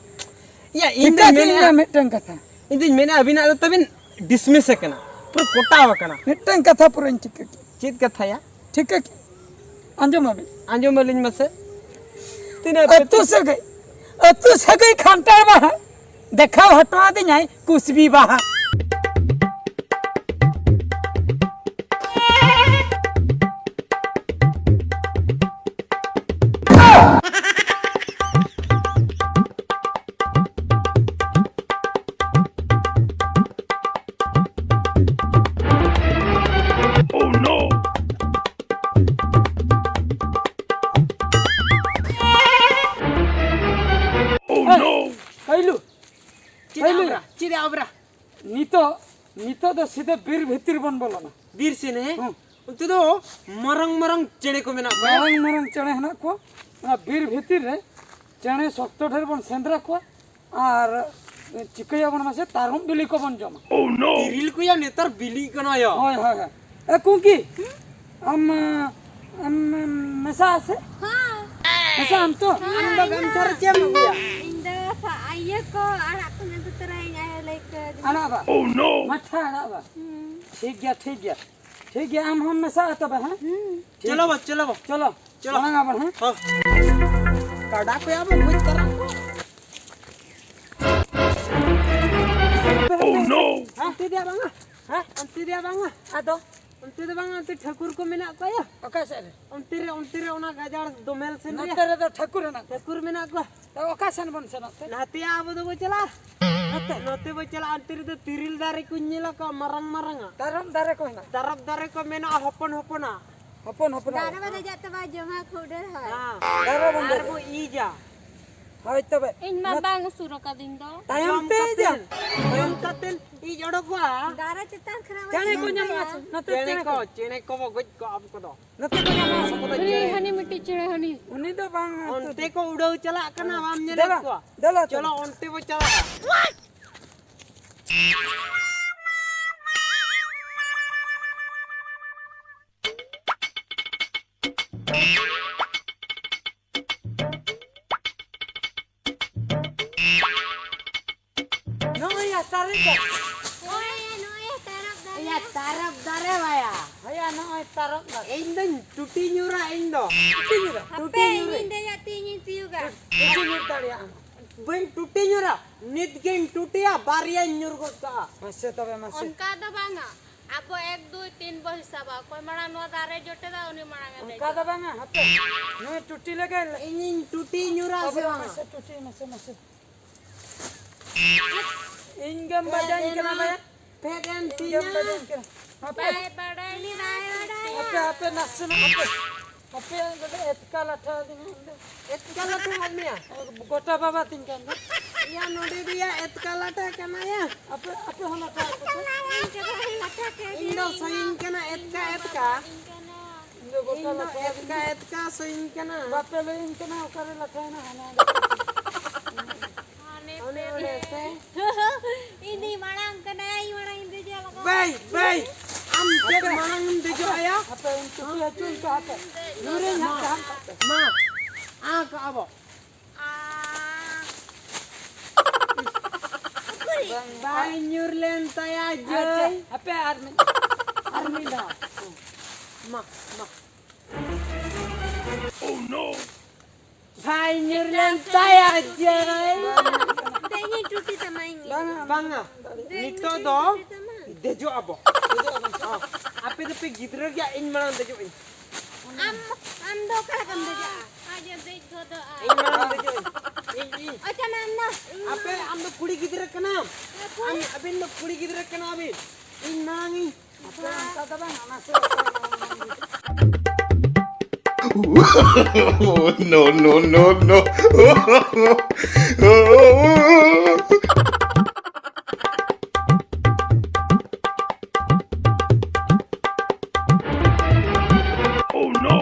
ᱭᱟ, ᱤᱧ ᱴᱷᱤᱠᱟᱹ ᱫᱩᱧ ᱠᱤᱧ ᱢᱮᱱᱮᱫᱼᱟ, ᱜᱮᱭᱟ ᱢᱤᱫᱴᱟᱝ ᱠᱟᱛᱷᱟ᱾ ᱤᱧ ᱫᱩᱧ ᱢᱮᱱᱮᱫᱼᱟ, ᱟᱹᱵᱤᱱᱟᱜ ᱫᱚ ᱛᱟᱹᱵᱤᱱ ᱰᱤᱥᱢᱤᱥ ᱟᱠᱟᱱᱟ, ᱯᱩᱨᱟᱹ ᱠᱚᱴᱟᱣ ᱟᱠᱟᱱᱟ᱾ ᱢᱤᱫᱴᱟᱝ ᱠᱟᱛᱷᱟ ᱯᱩᱨᱟᱹᱧ ᱴᱷᱤᱠᱟᱹ ᱠᱮᱫ᱾ ᱪᱮᱫ ᱠᱟᱛᱷᱟ ᱭᱟ? ᱴᱷᱤᱠᱟᱹ ᱠᱮᱫ᱾ ᱟᱸᱡᱚᱢ ᱟᱹᱵᱤᱱ᱾ ᱟᱸᱡᱚᱢ ᱟᱹᱞᱤᱧ ᱢᱟᱥᱮ᱾ ᱛᱤᱱᱟᱹᱜ ᱟᱹᱛᱩ ᱯᱮ- ᱥᱟᱹᱜᱟᱹᱭ, ᱟᱹᱛᱩ ᱥᱟᱹᱜᱟᱹᱭ ᱠᱷᱟᱱᱴᱟᱲ ᱵᱟᱦᱟ, ᱫᱮᱠᱷᱟᱣ ᱦᱚᱴᱚ ᱟᱹᱫᱤᱧᱟᱭ ᱠᱩᱥᱵᱤ ᱵᱟᱦᱟ᱾ ᱦᱮᱞᱳ᱾ ᱪᱮᱫ ᱦᱮᱞᱳ᱾ ᱟᱵᱨᱟ? ᱪᱮᱫ ᱟᱵᱨᱟ? ᱱᱤᱛᱚᱜ, ᱱᱤᱛᱚᱜ ᱫᱚ ᱥᱤᱫᱷᱟᱹ ᱵᱤᱨ ᱵᱷᱤᱛᱤᱨ ᱵᱚᱱ ᱵᱚᱞᱚᱱᱟ᱾ ᱵᱤᱨ ᱥᱮᱱ, ᱦᱮᱸ? ᱦᱩᱸ᱾ ᱚᱱᱛᱮ ᱫᱚ ᱢᱟᱨᱟᱝ ᱢᱟᱨᱟᱝ ᱪᱮᱬᱮ ᱠᱚ ᱢᱮᱱᱟᱜ ᱠᱚᱣᱟ᱾ ᱢᱟᱨᱟᱝ ᱢᱟᱨᱟᱝ ᱪᱮᱬᱮ ᱦᱮᱱᱟᱜ ᱠᱚᱣᱟ᱾ ᱚᱱᱟ ᱵᱤᱨ ᱵᱷᱤᱛᱤᱨ ᱨᱮ ᱪᱮᱬᱮ ᱥᱚᱠᱛᱚ ᱰᱷᱮᱨ ᱵᱚᱱ ᱥᱮᱸᱫᱽᱨᱟ ᱠᱚᱣᱟ ᱟᱨ ᱪᱤᱠᱟᱹᱭᱟᱵᱚᱱ ᱢᱟᱥᱮ, ᱛᱟᱹᱨᱩᱵ ᱵᱤᱞᱤ ᱠᱚᱵᱚᱱ ᱡᱚᱢᱟ᱾ ᱛᱤᱨᱤᱞ ᱠᱚᱭᱟ ᱱᱮᱛᱟᱨ ᱵᱤᱞᱤᱜ ᱠᱟᱱᱟ ᱭᱟ᱾ ᱦᱳᱭ, ᱦᱳᱭ, ᱦᱳᱭ᱾ ᱮ ᱠᱩᱝᱠᱤ, ᱟᱢ, ᱟᱢ ᱢᱮᱥᱟ ᱟᱥᱮ? ᱦᱮᱸ᱾ ᱢᱮᱥᱟ ᱟᱢ ᱛᱚ? ᱟᱢ ᱫᱚ ᱜᱟᱢᱪᱷᱟ ᱨᱮ ᱪᱮᱫ ᱮᱢ ᱟᱹᱜᱩᱭᱟ? ᱤᱧ ᱫᱚ ᱥᱟ-, ᱤᱭᱟᱹ ᱠᱚ ᱟᱲᱟᱜ ᱠᱚᱧ ᱟᱹᱜᱩ ᱛᱚᱨᱟᱭᱟᱹᱧ, ᱟᱭᱳ ᱞᱟᱹᱭ ᱠᱟᱹᱫᱤᱧᱟ᱾ ᱟᱲᱟᱜ ᱵᱟ? ᱢᱟᱴᱷᱟ ᱟᱲᱟᱜ ᱵᱟ? ᱦᱩᱸ᱾ ᱴᱷᱤᱠ ᱜᱮᱭᱟ, ᱴᱷᱤᱠ ᱜᱮᱭᱟ᱾ ᱴᱷᱤᱠ ᱜᱮᱭᱟ, ᱟᱢ ᱦᱚᱸᱢ ᱢᱮᱥᱟᱜᱼᱟ ᱛᱚᱵᱮ, ᱦᱮᱸ? ᱦᱩᱸ᱾ ᱴᱷᱤᱠ ᱪᱚᱞᱚ ᱜᱮᱭᱟ᱾ ᱵᱟ, ᱪᱚᱞᱚ ᱵᱟ᱾ ᱪᱚᱞᱚ, ᱪᱚᱞᱚ᱾ ᱢᱟᱲᱟᱝ ᱟᱵᱚᱱ, ᱦᱮᱸ? ᱦᱚᱸ᱾ ᱠᱟᱰᱟ ᱠᱚᱭᱟ ᱵᱚ ᱵᱩᱡᱽ ᱛᱟᱨᱟ ᱠᱚ᱾ ᱦᱮᱸ? ᱚᱱᱛᱮ ᱫᱮᱭᱟ ᱵᱟᱝᱟ? ᱦᱮᱸ? ᱚᱱᱛᱮ ᱫᱮᱭᱟ ᱵᱟᱝᱟ? ᱟᱫᱚ? ᱚᱱᱛᱮ ᱫᱚ ᱵᱟᱝᱟ, ᱚᱱᱛᱮ ᱴᱷᱟᱹᱠᱩᱨ ᱠᱚ ᱢᱮᱱᱟᱜ ᱠᱚᱣᱟ ᱭᱟ᱾ ᱚᱠᱟ ᱥᱮᱫ ᱨᱮ? ᱚᱱᱛᱮ ᱨᱮ, ᱚᱱᱛᱮ ᱨᱮ ᱚᱱᱟ ᱜᱟᱡᱟᱲ ᱫᱚᱢᱮᱞ ᱥᱮᱱ ᱨᱮ᱾ ᱱᱚᱛᱮ ᱨᱮᱫᱚ ᱴᱷᱟᱹᱠᱩᱨ ᱦᱮᱱᱟᱜ ᱠᱚᱣᱟ᱾ ᱴᱷᱟᱹᱠᱩᱨ ᱢᱮᱱᱟᱜ ᱠᱚᱣᱟ᱾ ᱛᱚ ᱚᱠᱟ ᱥᱮᱱ ᱵᱚᱱ ᱥᱮᱱᱚᱜ ᱛᱮ? ᱱᱟᱛᱮᱭᱟ ᱟᱵᱚ ᱫᱚᱵᱚ ᱪᱟᱞᱟᱜᱼᱟ᱾ ᱱᱚᱛᱮ? ᱱᱚᱛᱮ ᱵᱚ ᱪᱟᱞᱟᱜᱼᱟ, ᱚᱱᱛᱮ ᱨᱮᱫᱚ ᱛᱤᱨᱤᱞ ᱫᱟᱨᱮ ᱠᱚᱧ ᱧᱮᱞ ᱟᱠᱟᱫᱼᱟ, ᱢᱟᱨᱟᱝ ᱢᱟᱨᱟᱝ ᱟᱜ᱾ ᱛᱟᱨᱚᱵ ᱫᱟᱨᱮ ᱠᱚ ᱦᱮᱱᱟᱜ? ᱛᱟᱨᱚᱵ ᱫᱟᱨᱮ ᱠᱚ ᱢᱮᱱᱟᱜᱼᱟ, ᱦᱚᱯᱚᱱ ᱦᱚᱯᱚᱱᱟᱜ᱾ ᱦᱚᱯᱚᱱ ᱦᱚᱯᱚᱱᱟᱜ᱾ ᱫᱟᱨᱮ ᱵᱟᱞᱮ ᱡᱟᱜ ᱛᱟᱵᱟ ᱡᱚᱢᱟ ᱠᱷᱩᱵ ᱰᱷᱮᱨ ᱦᱚᱭ᱾ ᱦᱮᱸ᱾ ᱫᱟᱨᱮ ᱵᱚᱱ ᱟᱨ ᱫᱮᱡᱚᱜᱼᱟ᱾ ᱵᱚ ᱤᱡᱟ᱾ ᱦᱳᱭ ᱛᱚᱵᱮ᱾ ᱤᱧ ᱢᱟ ᱱᱚᱛ- ᱵᱟᱝ ᱥᱩᱨ ᱟᱠᱟᱫᱤᱧ ᱫᱚ᱾ ᱛᱟᱭᱚᱢ ᱡᱚᱢ ᱛᱮ ᱠᱟᱛᱮ, ᱡᱟ᱾ ᱡᱚᱢ ᱠᱟᱛᱮ ᱤᱡ ᱚᱰᱚᱠᱚᱜᱼᱟ᱾ ᱫᱟᱨᱮ ᱪᱮᱛᱟᱱ ᱠᱷᱚᱱᱟᱜ ᱪᱮᱬᱮ ᱠᱚ ᱧᱟᱢᱚᱜᱼᱟ ᱥᱮ? ᱱᱚᱛᱮ ᱪᱮᱬᱮ ᱪᱮᱬᱮ ᱠᱚ, ᱠᱚ᱾ ᱪᱮᱬᱮ ᱠᱚᱵᱚ ᱜᱚᱡ ᱠᱚᱣᱟ ᱟᱵᱚ ᱠᱚᱫᱚ᱾ ᱱᱚᱛᱮ ᱠᱚ ᱧᱟᱢᱚᱜᱼᱟ ᱥᱮ? ᱦᱟᱹᱱᱤ, ᱦᱟᱹᱱᱤ ᱢᱤᱫᱴᱤᱡ ᱪᱮᱬᱮ ᱦᱟᱹᱱᱤ᱾ ᱩᱱᱤ ᱫᱚ ᱵᱟᱝ, ᱚᱱᱛᱮ ᱠᱚ ᱩᱰᱟᱹᱣ ᱪᱟᱞᱟᱜ ᱠᱟᱱᱟ, ᱵᱟᱢ ᱧᱮᱞᱮᱫ ᱫᱮᱞᱟ, ᱠᱚᱣᱟ? ᱫᱮᱞᱟ, ᱪᱚᱞᱚ, ᱫᱮᱞᱟ᱾ ᱚᱱᱛᱮ ᱵᱚ ᱪᱟᱞᱟᱜᱼᱟ᱾ ᱱᱚᱜᱼᱚᱭ ᱭᱟ ᱛᱟᱨᱚᱵ ᱫᱟᱨᱮ᱾ ᱦᱳᱭ, ᱱᱚᱜᱼᱚᱭ ᱛᱟᱨᱚᱵ ᱫᱟᱨᱮ᱾ ᱭᱟ ᱛᱟᱨᱚᱵ ᱫᱟᱨᱮ ᱵᱟᱭᱟ᱾ ᱦᱳᱭᱟ, ᱱᱚᱜᱼᱚᱭ ᱛᱟᱨᱚᱵ ᱫᱟᱨᱮ᱾ ᱤᱧ ᱫᱚᱧ ᱴᱩᱴᱤ ᱧᱩᱨᱟ, ᱤᱧ ᱫᱚ᱾ ᱴᱩᱴᱤ ᱧᱩᱨᱟ? ᱦᱟᱯᱮ, ᱴᱩᱴᱤ ᱧᱩᱨᱟ᱾ ᱤᱧ ᱫᱮᱡᱚᱜ ᱛᱮ ᱤᱧᱤᱧ ᱛᱤᱭᱩᱜᱟ᱾ ᱴᱩᱴᱤ ᱧᱩᱨ ᱫᱟᱲᱮᱭᱟᱜᱼᱟ᱾ ᱵᱟᱹᱧ ᱴᱩᱴᱤ ᱧᱩᱨᱟ, ᱱᱤᱛ ᱜᱤᱧ ᱴᱩᱴᱤᱭᱟ, ᱵᱟᱨᱭᱟᱧ ᱧᱩᱨ ᱜᱚᱫ ᱠᱟᱜᱼᱟ᱾ ᱢᱟᱥᱮ ᱛᱚᱵᱮ, ᱢᱟᱥᱮ᱾ ᱚᱱᱠᱟ ᱫᱚ ᱵᱟᱝᱟ, ᱟᱵᱚ ᱮᱠ, ᱫᱩᱭ, ᱛᱤᱱ ᱵᱚ ᱦᱤᱥᱟᱵᱟ, ᱚᱠᱚᱭ ᱢᱟᱲᱟᱝ ᱱᱚᱣᱟ ᱫᱟᱨᱮ ᱡᱚᱴᱮᱫᱟ, ᱩᱱᱤ ᱢᱟᱲᱟᱝ ᱮ ᱚᱱᱠᱟ ᱫᱮᱡᱚᱜᱼᱟ᱾ ᱫᱚ ᱵᱟᱝᱟ, ᱦᱟᱯᱮ᱾ ᱱᱩᱭ ᱴᱩᱴᱤ ᱞᱮᱜᱮ᱾ ᱤᱧᱤᱧ ᱴᱩᱴᱤ ᱧᱩᱨᱟ ᱥᱮ ᱛᱚᱵᱮ ᱵᱟᱝᱟ? ᱢᱟᱥᱮ ᱴᱩᱴᱤ, ᱢᱟᱥᱮ, ᱢᱟᱥᱮ᱾ ᱤᱧ ᱜᱮᱢ ᱵᱟᱡᱟᱧ ᱠᱟᱱᱟ ᱵᱟᱭᱟ᱾ ᱯᱷᱮᱰ ᱮᱱ ᱤᱧ ᱜᱮᱢ ᱛᱤᱧᱟ᱾ ᱵᱟᱡᱟᱧ ᱠᱟᱱᱟ᱾ ᱦᱟᱯᱮ᱾ ᱵᱟᱭ ᱵᱟᱲᱟᱭ, ᱩᱱᱤ ᱵᱟᱭ ᱵᱟᱲᱟᱭᱟ᱾ ᱦᱟᱯᱮ, ᱦᱟᱯᱮ, ᱱᱟᱥᱮᱱᱟᱜ ᱦᱟᱯᱮ᱾ ᱦᱟᱯᱮ, ᱚᱸᱰᱮ ᱮᱛᱠᱟ ᱞᱟᱴᱷᱟ ᱟᱹᱫᱤᱧᱟ ᱚᱸᱰᱮ᱾ ᱮᱛᱠᱟ ᱞᱟᱴᱷᱟ ᱟᱫ ᱢᱮᱭᱟ? ᱜᱚᱴᱟ ᱵᱟᱵᱟ ᱛᱤᱧ ᱠᱟᱱ ᱫᱚ᱾ ᱭᱟ, ᱱᱚᱰᱮ ᱫᱚ ᱭᱟ ᱮᱛᱠᱟ ᱞᱟᱴᱷᱟ ᱠᱟᱱᱟ ᱭᱟ᱾ ᱟᱯᱮ, ᱟᱯᱮ ᱦᱚᱸ ᱞᱟᱴᱷᱟ ᱟᱯᱮ ᱛᱚ᱾ ᱤᱧ ᱫᱚ ᱥᱚᱭᱤᱧ ᱠᱟᱱᱟ ᱮᱛᱠᱟ, ᱮᱛᱠᱟ᱾ ᱤᱧ ᱫᱚ ᱜᱚᱴᱟ ᱤᱧ ᱫᱚ ᱞᱟᱴᱷᱟ ᱮᱛᱠᱟ, ᱟᱹᱫᱤᱧᱟ᱾ ᱮᱛᱠᱟ ᱥᱚᱭᱤᱧ ᱠᱟᱱᱟ᱾ ᱵᱟᱯᱮ ᱞᱟᱹᱭᱟᱹᱧ ᱠᱟᱱᱟ ᱚᱠᱟᱨᱮ ᱞᱟᱴᱷᱟᱭᱮᱱᱟ, ᱦᱟᱱᱟ ᱚᱸᱰᱮ᱾ ᱚᱱᱮ ᱚᱸᱰᱮ ᱥᱮ᱾ ᱤᱧ ᱫᱚᱧ ᱢᱟᱲᱟᱝ ᱠᱟᱱᱟ, ᱤᱧ ᱢᱟᱲᱟᱝ ᱤᱧ ᱫᱮᱡᱚᱜᱼᱟ ᱞᱚᱜᱚᱱ᱾ ᱵᱟᱭ, ᱵᱟᱭ, ᱟᱢ ᱪᱮᱫ ᱦᱟᱯᱮ, ᱢᱟᱲᱟᱝ ᱮᱢ ᱫᱮᱡᱚᱜ ᱦᱟᱯᱮ, ᱟᱭᱟ? ᱦᱟᱯᱮ, ᱤᱧ ᱪᱩᱯᱤ ᱦᱚᱪᱚᱧ ᱯᱮ, ᱦᱟᱯᱮ᱾ ᱧᱩᱨᱤᱧ ᱦᱟᱯᱮ, ᱦᱟᱯᱮ᱾ ᱢᱟ, ᱟ ᱠᱟᱜᱼᱟ ᱵᱚ᱾ ᱟ᱾ ᱵᱟᱭ ᱧᱩᱨ ᱞᱮᱱ ᱛᱟᱭᱟ ᱟᱪᱪᱷᱟ, ᱡᱟᱹᱭ᱾ ᱦᱟᱯᱮ ᱟᱨ ᱢᱤᱫ, ᱟᱨ ᱢᱤᱫ ᱫᱷᱟᱣ᱾ ᱢᱟ, ᱢᱟ᱾ ᱵᱟᱭ ᱧᱩᱨ ᱞᱮᱱ ᱛᱟᱭᱟ ᱡᱟᱹᱭ᱾ ᱤᱧᱤᱧ ᱴᱩᱴᱤ ᱛᱟᱢᱟ, ᱤᱧ᱾ ᱵᱟᱝᱟ᱾ ᱵᱟᱝᱟ᱾ ᱫᱮᱡ ᱱᱤᱛᱚᱜ ᱢᱮᱥᱮ, ᱫᱚ ᱴᱩᱴᱤ ᱛᱟᱢᱟ᱾ ᱫᱮᱡᱚᱜ ᱟᱵᱚ᱾ ᱦᱚᱸ᱾ ᱟᱯᱮ ᱫᱚᱯᱮ ᱜᱤᱫᱽᱨᱟᱹ ᱜᱮᱭᱟ, ᱤᱧ ᱢᱟᱲᱟᱝ ᱫᱮᱡᱚᱜ ᱤᱧ᱾ ᱟᱢ, ᱟᱢ ᱫᱚ ᱚᱠᱟ ᱞᱮᱠᱟᱢ ᱫᱮᱡᱚᱜᱼᱟ? ᱟᱡ ᱮ ᱫᱮᱡ ᱜᱚᱫᱚᱜᱼᱟ᱾ ᱤᱧ ᱢᱟᱲᱟᱝ ᱫᱮᱡᱚᱜ ᱤᱧ᱾ ᱤᱧ, ᱤᱧ᱾ ᱟᱪᱪᱷᱟ, ᱢᱟ, ᱟᱢ ᱫᱚ, ᱤᱧ ᱟᱯᱮ, ᱢᱟ᱾ ᱟᱢ ᱫᱚ ᱠᱩᱲᱤ ᱜᱤᱫᱽᱨᱟᱹ ᱠᱟᱱᱟᱢ᱾ ᱦᱮᱸ, ᱠᱩᱲᱤ᱾ ᱟᱢ, ᱟᱹᱵᱤᱱ ᱫᱚ ᱠᱩᱲᱤ ᱜᱤᱫᱽᱨᱟᱹ ᱠᱟᱱᱟ ᱵᱤᱱ᱾ ᱤᱧ ᱢᱟᱲᱟᱝ ᱤᱧ᱾ ᱟᱯᱮ ᱚᱱᱠᱟ ᱫᱚ ᱵᱟᱝ, ᱚᱱᱟ ᱥᱮᱫ ᱟᱯᱮ ᱢᱟᱲᱟᱝ ᱢᱟᱲᱟᱝ ᱫᱮᱡᱚᱜ᱾ No, no, no, no. Oh no!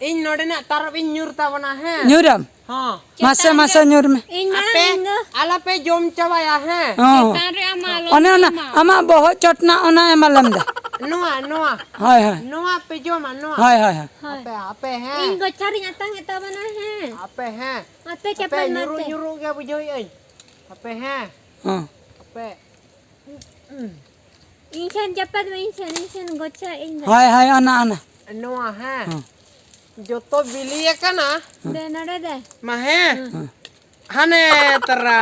ᱤᱧ ᱱᱚᱰᱮᱱᱟᱜ ᱛᱟᱨᱚᱵ ᱤᱧ ᱧᱩᱨ ᱛᱟᱵᱚᱱᱟ, ᱦᱮᱸ? ᱧᱩᱨᱟᱢ? ᱦᱚᱸ᱾ ᱢᱟᱥᱮ, ᱪᱮᱛᱟᱱ ᱢᱟᱥᱮ ᱨᱮ ᱧᱩᱨ ᱢᱮ᱾ ᱤᱧ ᱢᱟᱲᱟᱝ ᱟᱯᱮ ᱤᱧ ᱫᱚ᱾ ᱟᱞᱚᱯᱮ ᱡᱚᱢ ᱪᱟᱵᱟᱭᱟ, ᱦᱮᱸ? ᱦᱚᱸ᱾ ᱪᱮᱛᱟᱱ ᱨᱮ ᱟᱢᱟᱜ ᱟᱞᱚ ᱚᱱᱮ ᱚᱱᱟ ᱛᱟᱦᱮᱱ ᱢᱟ᱾ ᱟᱢᱟᱜ ᱵᱚᱦᱚᱜ ᱪᱚᱴ ᱨᱮᱱᱟᱜ ᱚᱱᱟ ᱮᱢ ᱟᱞᱮᱢ ᱫᱟ᱾ ᱱᱚᱣᱟ, ᱱᱚᱣᱟ᱾ ᱦᱳᱭ, ᱦᱳᱭ᱾ ᱱᱚᱣᱟ ᱯᱮ ᱡᱚᱢᱟ, ᱱᱚᱣᱟ᱾ ᱦᱳᱭ, ᱦᱳᱭ, ᱦᱳᱭ᱾ ᱦᱳᱭ᱾ ᱟᱯᱮ, ᱟᱯᱮ, ᱦᱮᱸ᱾ ᱤᱧ ᱜᱚᱪᱷᱟ ᱨᱤᱧ ᱟᱛᱟᱝ ᱮᱫ ᱛᱟᱵᱚᱱᱟ, ᱦᱮᱸ᱾ ᱟᱯᱮ, ᱦᱮᱸ᱾ ᱟᱯᱮ ᱟᱯᱮ ᱪᱟᱯᱟᱫ ᱧᱩᱨᱩ, ᱢᱟᱯᱮ᱾ ᱧᱩᱨᱩ ᱜᱮ ᱵᱩᱡᱷᱟᱹᱣᱮᱫ ᱟᱹᱧ᱾ ᱟᱯᱮ, ᱦᱮᱸ᱾ ᱦᱚᱸ᱾ ᱟᱯᱮ᱾ ᱤᱧ ᱴᱷᱮᱱ ᱪᱟᱯᱟᱫ ᱢᱮ, ᱤᱧ ᱴᱷᱮᱱ, ᱤᱧ ᱴᱷᱮᱱ ᱜᱚᱪᱷᱟ, ᱤᱧ ᱫᱚ᱾ ᱦᱳᱭ, ᱦᱳᱭ, ᱚᱱᱟ, ᱚᱱᱟ᱾ ᱱᱚᱣᱟ, ᱦᱮᱸ᱾ ᱦᱚᱸ᱾ ᱡᱚᱛᱚ ᱵᱤᱞᱤ ᱟᱠᱟᱱᱟ᱾ ᱫᱮ, ᱱᱚᱰᱮ ᱫᱮ᱾ ᱢᱟ, ᱦᱮᱸ᱾ ᱦᱚᱸ᱾ ᱦᱟᱱᱮ ᱛᱟᱨᱟ᱾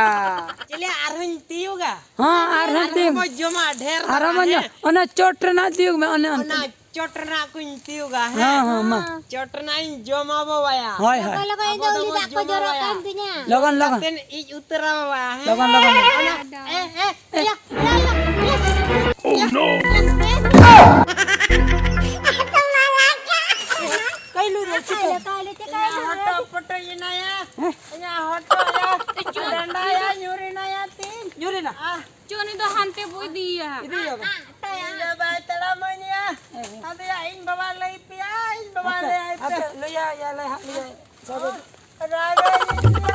ᱪᱮᱞᱮ ᱟᱨᱦᱚᱸᱧ ᱛᱤᱭᱳᱜᱟ᱾ ᱦᱚᱸ, ᱟᱨᱦᱚᱸ ᱟᱨᱦᱚᱸ ᱛᱤᱭᱳᱜ᱾ ᱵᱚ ᱡᱚᱢᱟ ᱰᱷᱮᱨ ᱟᱨᱦᱚᱸ ᱫᱷᱟᱨᱟ, ᱵᱚ ᱡᱚᱢ᱾ ᱦᱮᱸ᱾ ᱚᱱᱟ ᱪᱚᱴ ᱨᱮᱱᱟᱜ ᱛᱤᱭᱳᱜ ᱢᱮ, ᱚᱱᱮ ᱚᱱᱛᱮ᱾ ᱚᱱᱟ ᱪᱚᱴ ᱨᱮᱱᱟᱜ ᱠᱚᱧ ᱛᱤᱭᱳᱜᱟ, ᱦᱮᱸ? ᱦᱮᱸ, ᱦᱮᱸ, ᱢᱟ᱾ ᱪᱚᱴ ᱨᱮᱱᱟᱜ ᱤᱧ ᱡᱚᱢᱟ ᱵᱟᱵᱟᱭᱟ᱾ ᱦᱳᱭ, ᱦᱳᱭ᱾ ᱞᱚᱜᱚᱱ, ᱞᱚᱜᱚᱱ, ᱤᱧ ᱟᱵᱚ ᱫᱚ ᱫᱚᱵᱚ ᱩᱞᱤ ᱫᱟᱜ ᱠᱚ ᱡᱚᱢᱟ ᱡᱚᱨᱚᱜ ᱵᱟᱵᱟᱭᱟ᱾ ᱠᱟᱱ ᱛᱤᱧᱟ᱾ ᱞᱚᱜᱚᱱ, ᱞᱚᱜᱚᱱ᱾ ᱠᱟᱛᱮᱱ ᱤᱡ ᱩᱛᱟᱹᱨᱟ ᱵᱟᱵᱟ, ᱦᱮᱸ? ᱞᱚᱜᱚᱱ, ᱞᱚᱜᱚᱱ, ᱞᱚᱜᱚᱱ᱾ ᱚᱱᱟ, ᱮ, ᱮ, ᱮ, ᱭᱟ, ᱭᱟ, ᱭᱟ, ᱭᱟ᱾ Oh, no! ᱠᱟᱹᱭᱞᱩ ᱫᱚ ᱪᱤᱠᱟᱹ? ᱠᱟᱹᱭᱞᱩ, ᱠᱟᱹᱭᱞᱩ, ᱪᱤᱠᱟᱹ? ᱤᱧᱟᱹᱜ ᱦᱚᱴᱚᱜ ᱯᱚᱴᱚᱡ ᱮᱱᱟᱭᱟ᱾ ᱦᱮᱸ? ᱤᱧᱟᱹᱜ ᱦᱚᱴᱚᱜ ᱭᱟ᱾ ᱰᱟᱸᱰᱟ ᱭᱟ, ᱧᱩᱨ ᱮᱱᱟᱭᱟ ᱛᱤᱧ᱾ ᱧᱩᱨ ᱮᱱᱟ? ᱟᱦ᱾ ᱪᱚ, ᱩᱱᱤ ᱫᱚ ᱦᱟᱱᱛᱮ ᱵᱚ ᱤᱫᱤᱭᱮᱭᱟ ᱦᱟᱸᱜ᱾ ᱤᱫᱤᱭᱮᱭᱟ ᱵᱚ᱾ ᱤᱧ ᱫᱚ ᱵᱟᱭ ᱛᱟᱲᱟᱢᱟᱹᱧᱟ᱾ ᱦᱮᱸ, ᱦᱮᱸ᱾ ᱟᱫᱚᱭᱟ, ᱤᱧ ᱵᱟᱵᱟ ᱞᱟᱹᱭ ᱯᱮᱭᱟ, ᱤᱧ ᱵᱟᱵᱟ ᱟᱯᱮ, ᱞᱟᱹᱭ ᱟᱭ ᱯᱮ᱾ ᱟᱯᱮ ᱞᱟᱹᱭᱟ, ᱭᱟ, ᱞᱟᱹᱭ ᱦᱟᱸᱜ, ᱞᱟᱹᱭᱟ᱾ ᱵᱟᱵᱟ᱾ ᱨᱟᱜᱟᱭ ᱤᱧ ᱫᱚ᱾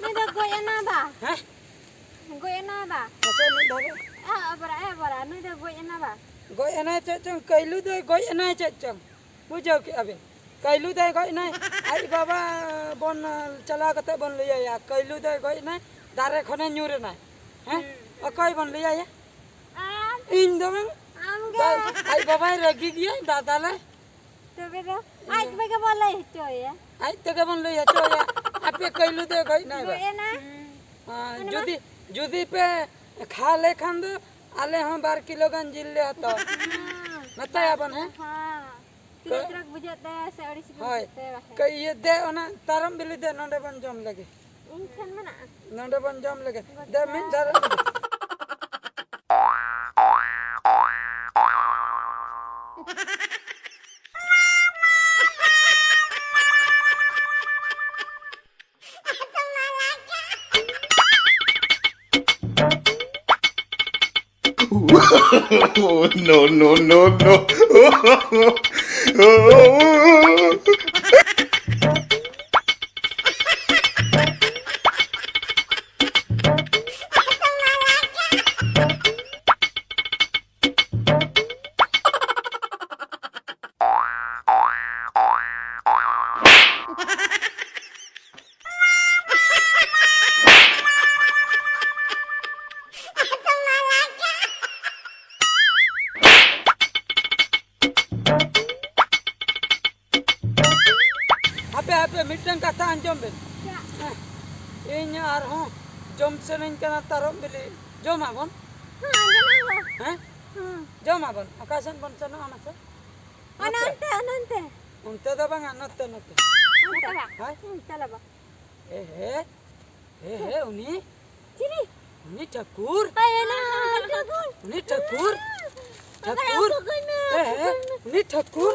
ᱱᱩᱭ ᱫᱚ ᱜᱚᱡ ᱮᱱᱟ ᱵᱟ᱾ ᱦᱮᱸ? ᱜᱚᱡ ᱮᱱᱟ ᱵᱟ᱾ ᱢᱟᱥᱮ ᱢᱤᱫ ᱫᱷᱟᱣ ᱨᱮ᱾ ᱮ ᱵᱟᱵᱟᱨᱟ, ᱮ ᱵᱟᱵᱟᱨᱟ, ᱱᱩᱭ ᱫᱚ ᱜᱚᱡ ᱮᱱᱟ ᱵᱟ᱾ ᱜᱚᱡ ᱮᱱᱟᱭ ᱪᱮᱫ ᱪᱚᱝ, ᱠᱟᱹᱭᱞᱩ ᱫᱚᱭ ᱜᱚᱡ ᱮᱱᱟᱭ ᱪᱮᱫ ᱪᱚᱝ᱾ ᱵᱩᱡᱷᱟᱹᱣ ᱠᱮᱜᱼᱟ ᱵᱤᱱ? ᱠᱟᱹᱭᱞᱩ ᱫᱚᱭ ᱜᱚᱡ ᱮᱱᱟᱭ, ᱟᱡ ᱵᱟᱵᱟ ᱵᱚᱱ ᱪᱟᱞᱟᱣ ᱠᱟᱛᱮ ᱵᱚᱱ ᱞᱟᱹᱭ ᱟᱭᱟ, ᱠᱟᱹᱭᱞᱩ ᱫᱚᱭ ᱜᱚᱡ ᱮᱱᱟᱭ, ᱫᱟᱨᱮ ᱠᱷᱚᱱᱮ ᱧᱩᱨ ᱮᱱᱟᱭ᱾ ᱦᱮᱸ? ᱦᱩᱸ᱾ ᱚᱠᱚᱭ ᱵᱚᱱ ᱞᱟᱹᱭ ᱟᱭᱟ? ᱟᱢ᱾ ᱤᱧ ᱫᱚ ᱵᱟᱝ᱾ ᱟᱢ ᱜᱮ᱾ ᱟᱡ ᱵᱟᱵᱟᱭ ᱨᱟᱹᱜᱤ ᱜᱮᱭᱟᱭ, ᱫᱟᱫᱟ ᱞᱮ᱾ ᱛᱚᱵᱮ ᱫᱚ ᱟᱡ ᱛᱮᱜᱮ ᱵᱚᱱ ᱞᱟᱹᱭ ᱦᱚᱪᱚᱭᱟ᱾ ᱟᱡ ᱛᱮᱜᱮ ᱵᱚᱱ ᱞᱟᱹᱭ ᱦᱚᱪᱚᱭᱟ᱾ ᱟᱯᱮ ᱠᱟᱹᱭᱞᱩ ᱫᱚ ᱜᱚᱡ ᱱᱟᱭ ᱵᱟᱝ? ᱜᱚᱡ ᱮᱱᱟ᱾ ᱦᱮᱸ, ᱢᱟᱱᱮ ᱡᱩᱫᱤ, ᱡᱩᱫᱤ ᱯᱮ ᱠᱷᱟᱞᱮ ᱠᱷᱟᱱ ᱫᱚ ᱟᱞᱮ ᱦᱚᱸ ᱵᱟᱨ ᱠᱤᱞᱳ ᱜᱟᱱ ᱡᱤᱞ ᱞᱮ ᱦᱟᱛᱟᱣᱟ᱾ ᱦᱮᱸ᱾ ᱢᱮᱛᱟᱭᱟᱵᱚᱱ, ᱦᱮᱸ? ᱦᱮᱸ᱾ ᱛᱤᱱᱟᱹᱜ ᱛᱚ ᱪᱚᱨᱚᱠ ᱵᱩᱡᱷᱟᱹᱜ ᱛᱟᱭᱟ ᱥᱮ ᱟᱹᱲᱤᱥ ᱜᱮ ᱦᱳᱭ᱾ ᱵᱩᱡᱷᱟᱹᱜ ᱛᱟᱭᱟ ᱵᱟᱠᱷᱟᱡ᱾ ᱠᱟᱹ-, ᱤᱭᱟᱹ ᱫᱮ, ᱚᱱᱟ ᱛᱟᱨᱚᱢ ᱵᱤᱞᱤ ᱫᱮ, ᱱᱚᱰᱮ ᱵᱚᱱ ᱡᱚᱢ ᱞᱮᱜᱮ᱾ ᱤᱧ ᱴᱷᱮᱱ ᱢᱮᱱᱟᱜᱼᱟ᱾ ᱱᱚᱰᱮ ᱵᱚᱱ ᱡᱚᱢ ᱞᱮᱜᱮ᱾ ᱫᱮ, ᱢᱤᱫ ᱫᱷᱟᱨᱮ᱾ No, no, no, no. ᱦᱟᱯᱮ, ᱦᱟᱯᱮ, ᱢᱤᱫᱴᱟᱝ ᱠᱟᱛᱷᱟ ᱟᱸᱡᱚᱢ ᱵᱮᱱ᱾ ᱪᱮᱫ? ᱦᱮᱸ, ᱤᱧ ᱟᱨᱦᱚᱸ ᱡᱚᱢ ᱥᱟᱱᱟᱧ ᱠᱟᱱᱟ ᱛᱟᱨᱚᱵ ᱵᱤᱞᱤ᱾ ᱡᱚᱢᱟᱵᱚᱱ? ᱦᱮᱸ, ᱡᱚᱢᱟᱵᱚᱱ᱾ ᱦᱮᱸ? ᱦᱮᱸ᱾ ᱡᱚᱢᱟᱵᱚᱱ᱾ ᱚᱠᱟ ᱥᱮᱱ ᱵᱚᱱ ᱥᱮᱱᱚᱜᱼᱟ ᱢᱟᱥᱮ? ᱚᱱᱮ ᱱᱚᱛᱮ? ᱚᱱᱛᱮ, ᱚᱱᱛᱮ᱾ ᱚᱱᱛᱮ ᱫᱚ ᱵᱟᱝᱟ, ᱱᱚᱛᱮ, ᱱᱚᱛᱮ᱾ ᱚᱱᱛᱮ ᱵᱟ? ᱦᱮᱸ? ᱦᱮᱸ, ᱪᱟᱞᱟᱜ ᱵᱟ᱾ ᱮ ᱦᱮ, ᱮ ᱦᱮ, ᱩᱱᱤ, ᱪᱤᱞᱤ? ᱩᱱᱤ ᱴᱷᱟᱹᱠᱩᱨ᱾ ᱦᱮᱸ, ᱩᱱᱤ ᱴᱷᱟᱹᱠᱩᱨ᱾ ᱴᱷᱟᱹᱠᱩᱨ᱾ ᱴᱷᱟᱹᱠᱩᱨ᱾ ᱮ ᱦᱮ, ᱩᱱᱤ ᱴᱷᱟᱹᱠᱩᱨ᱾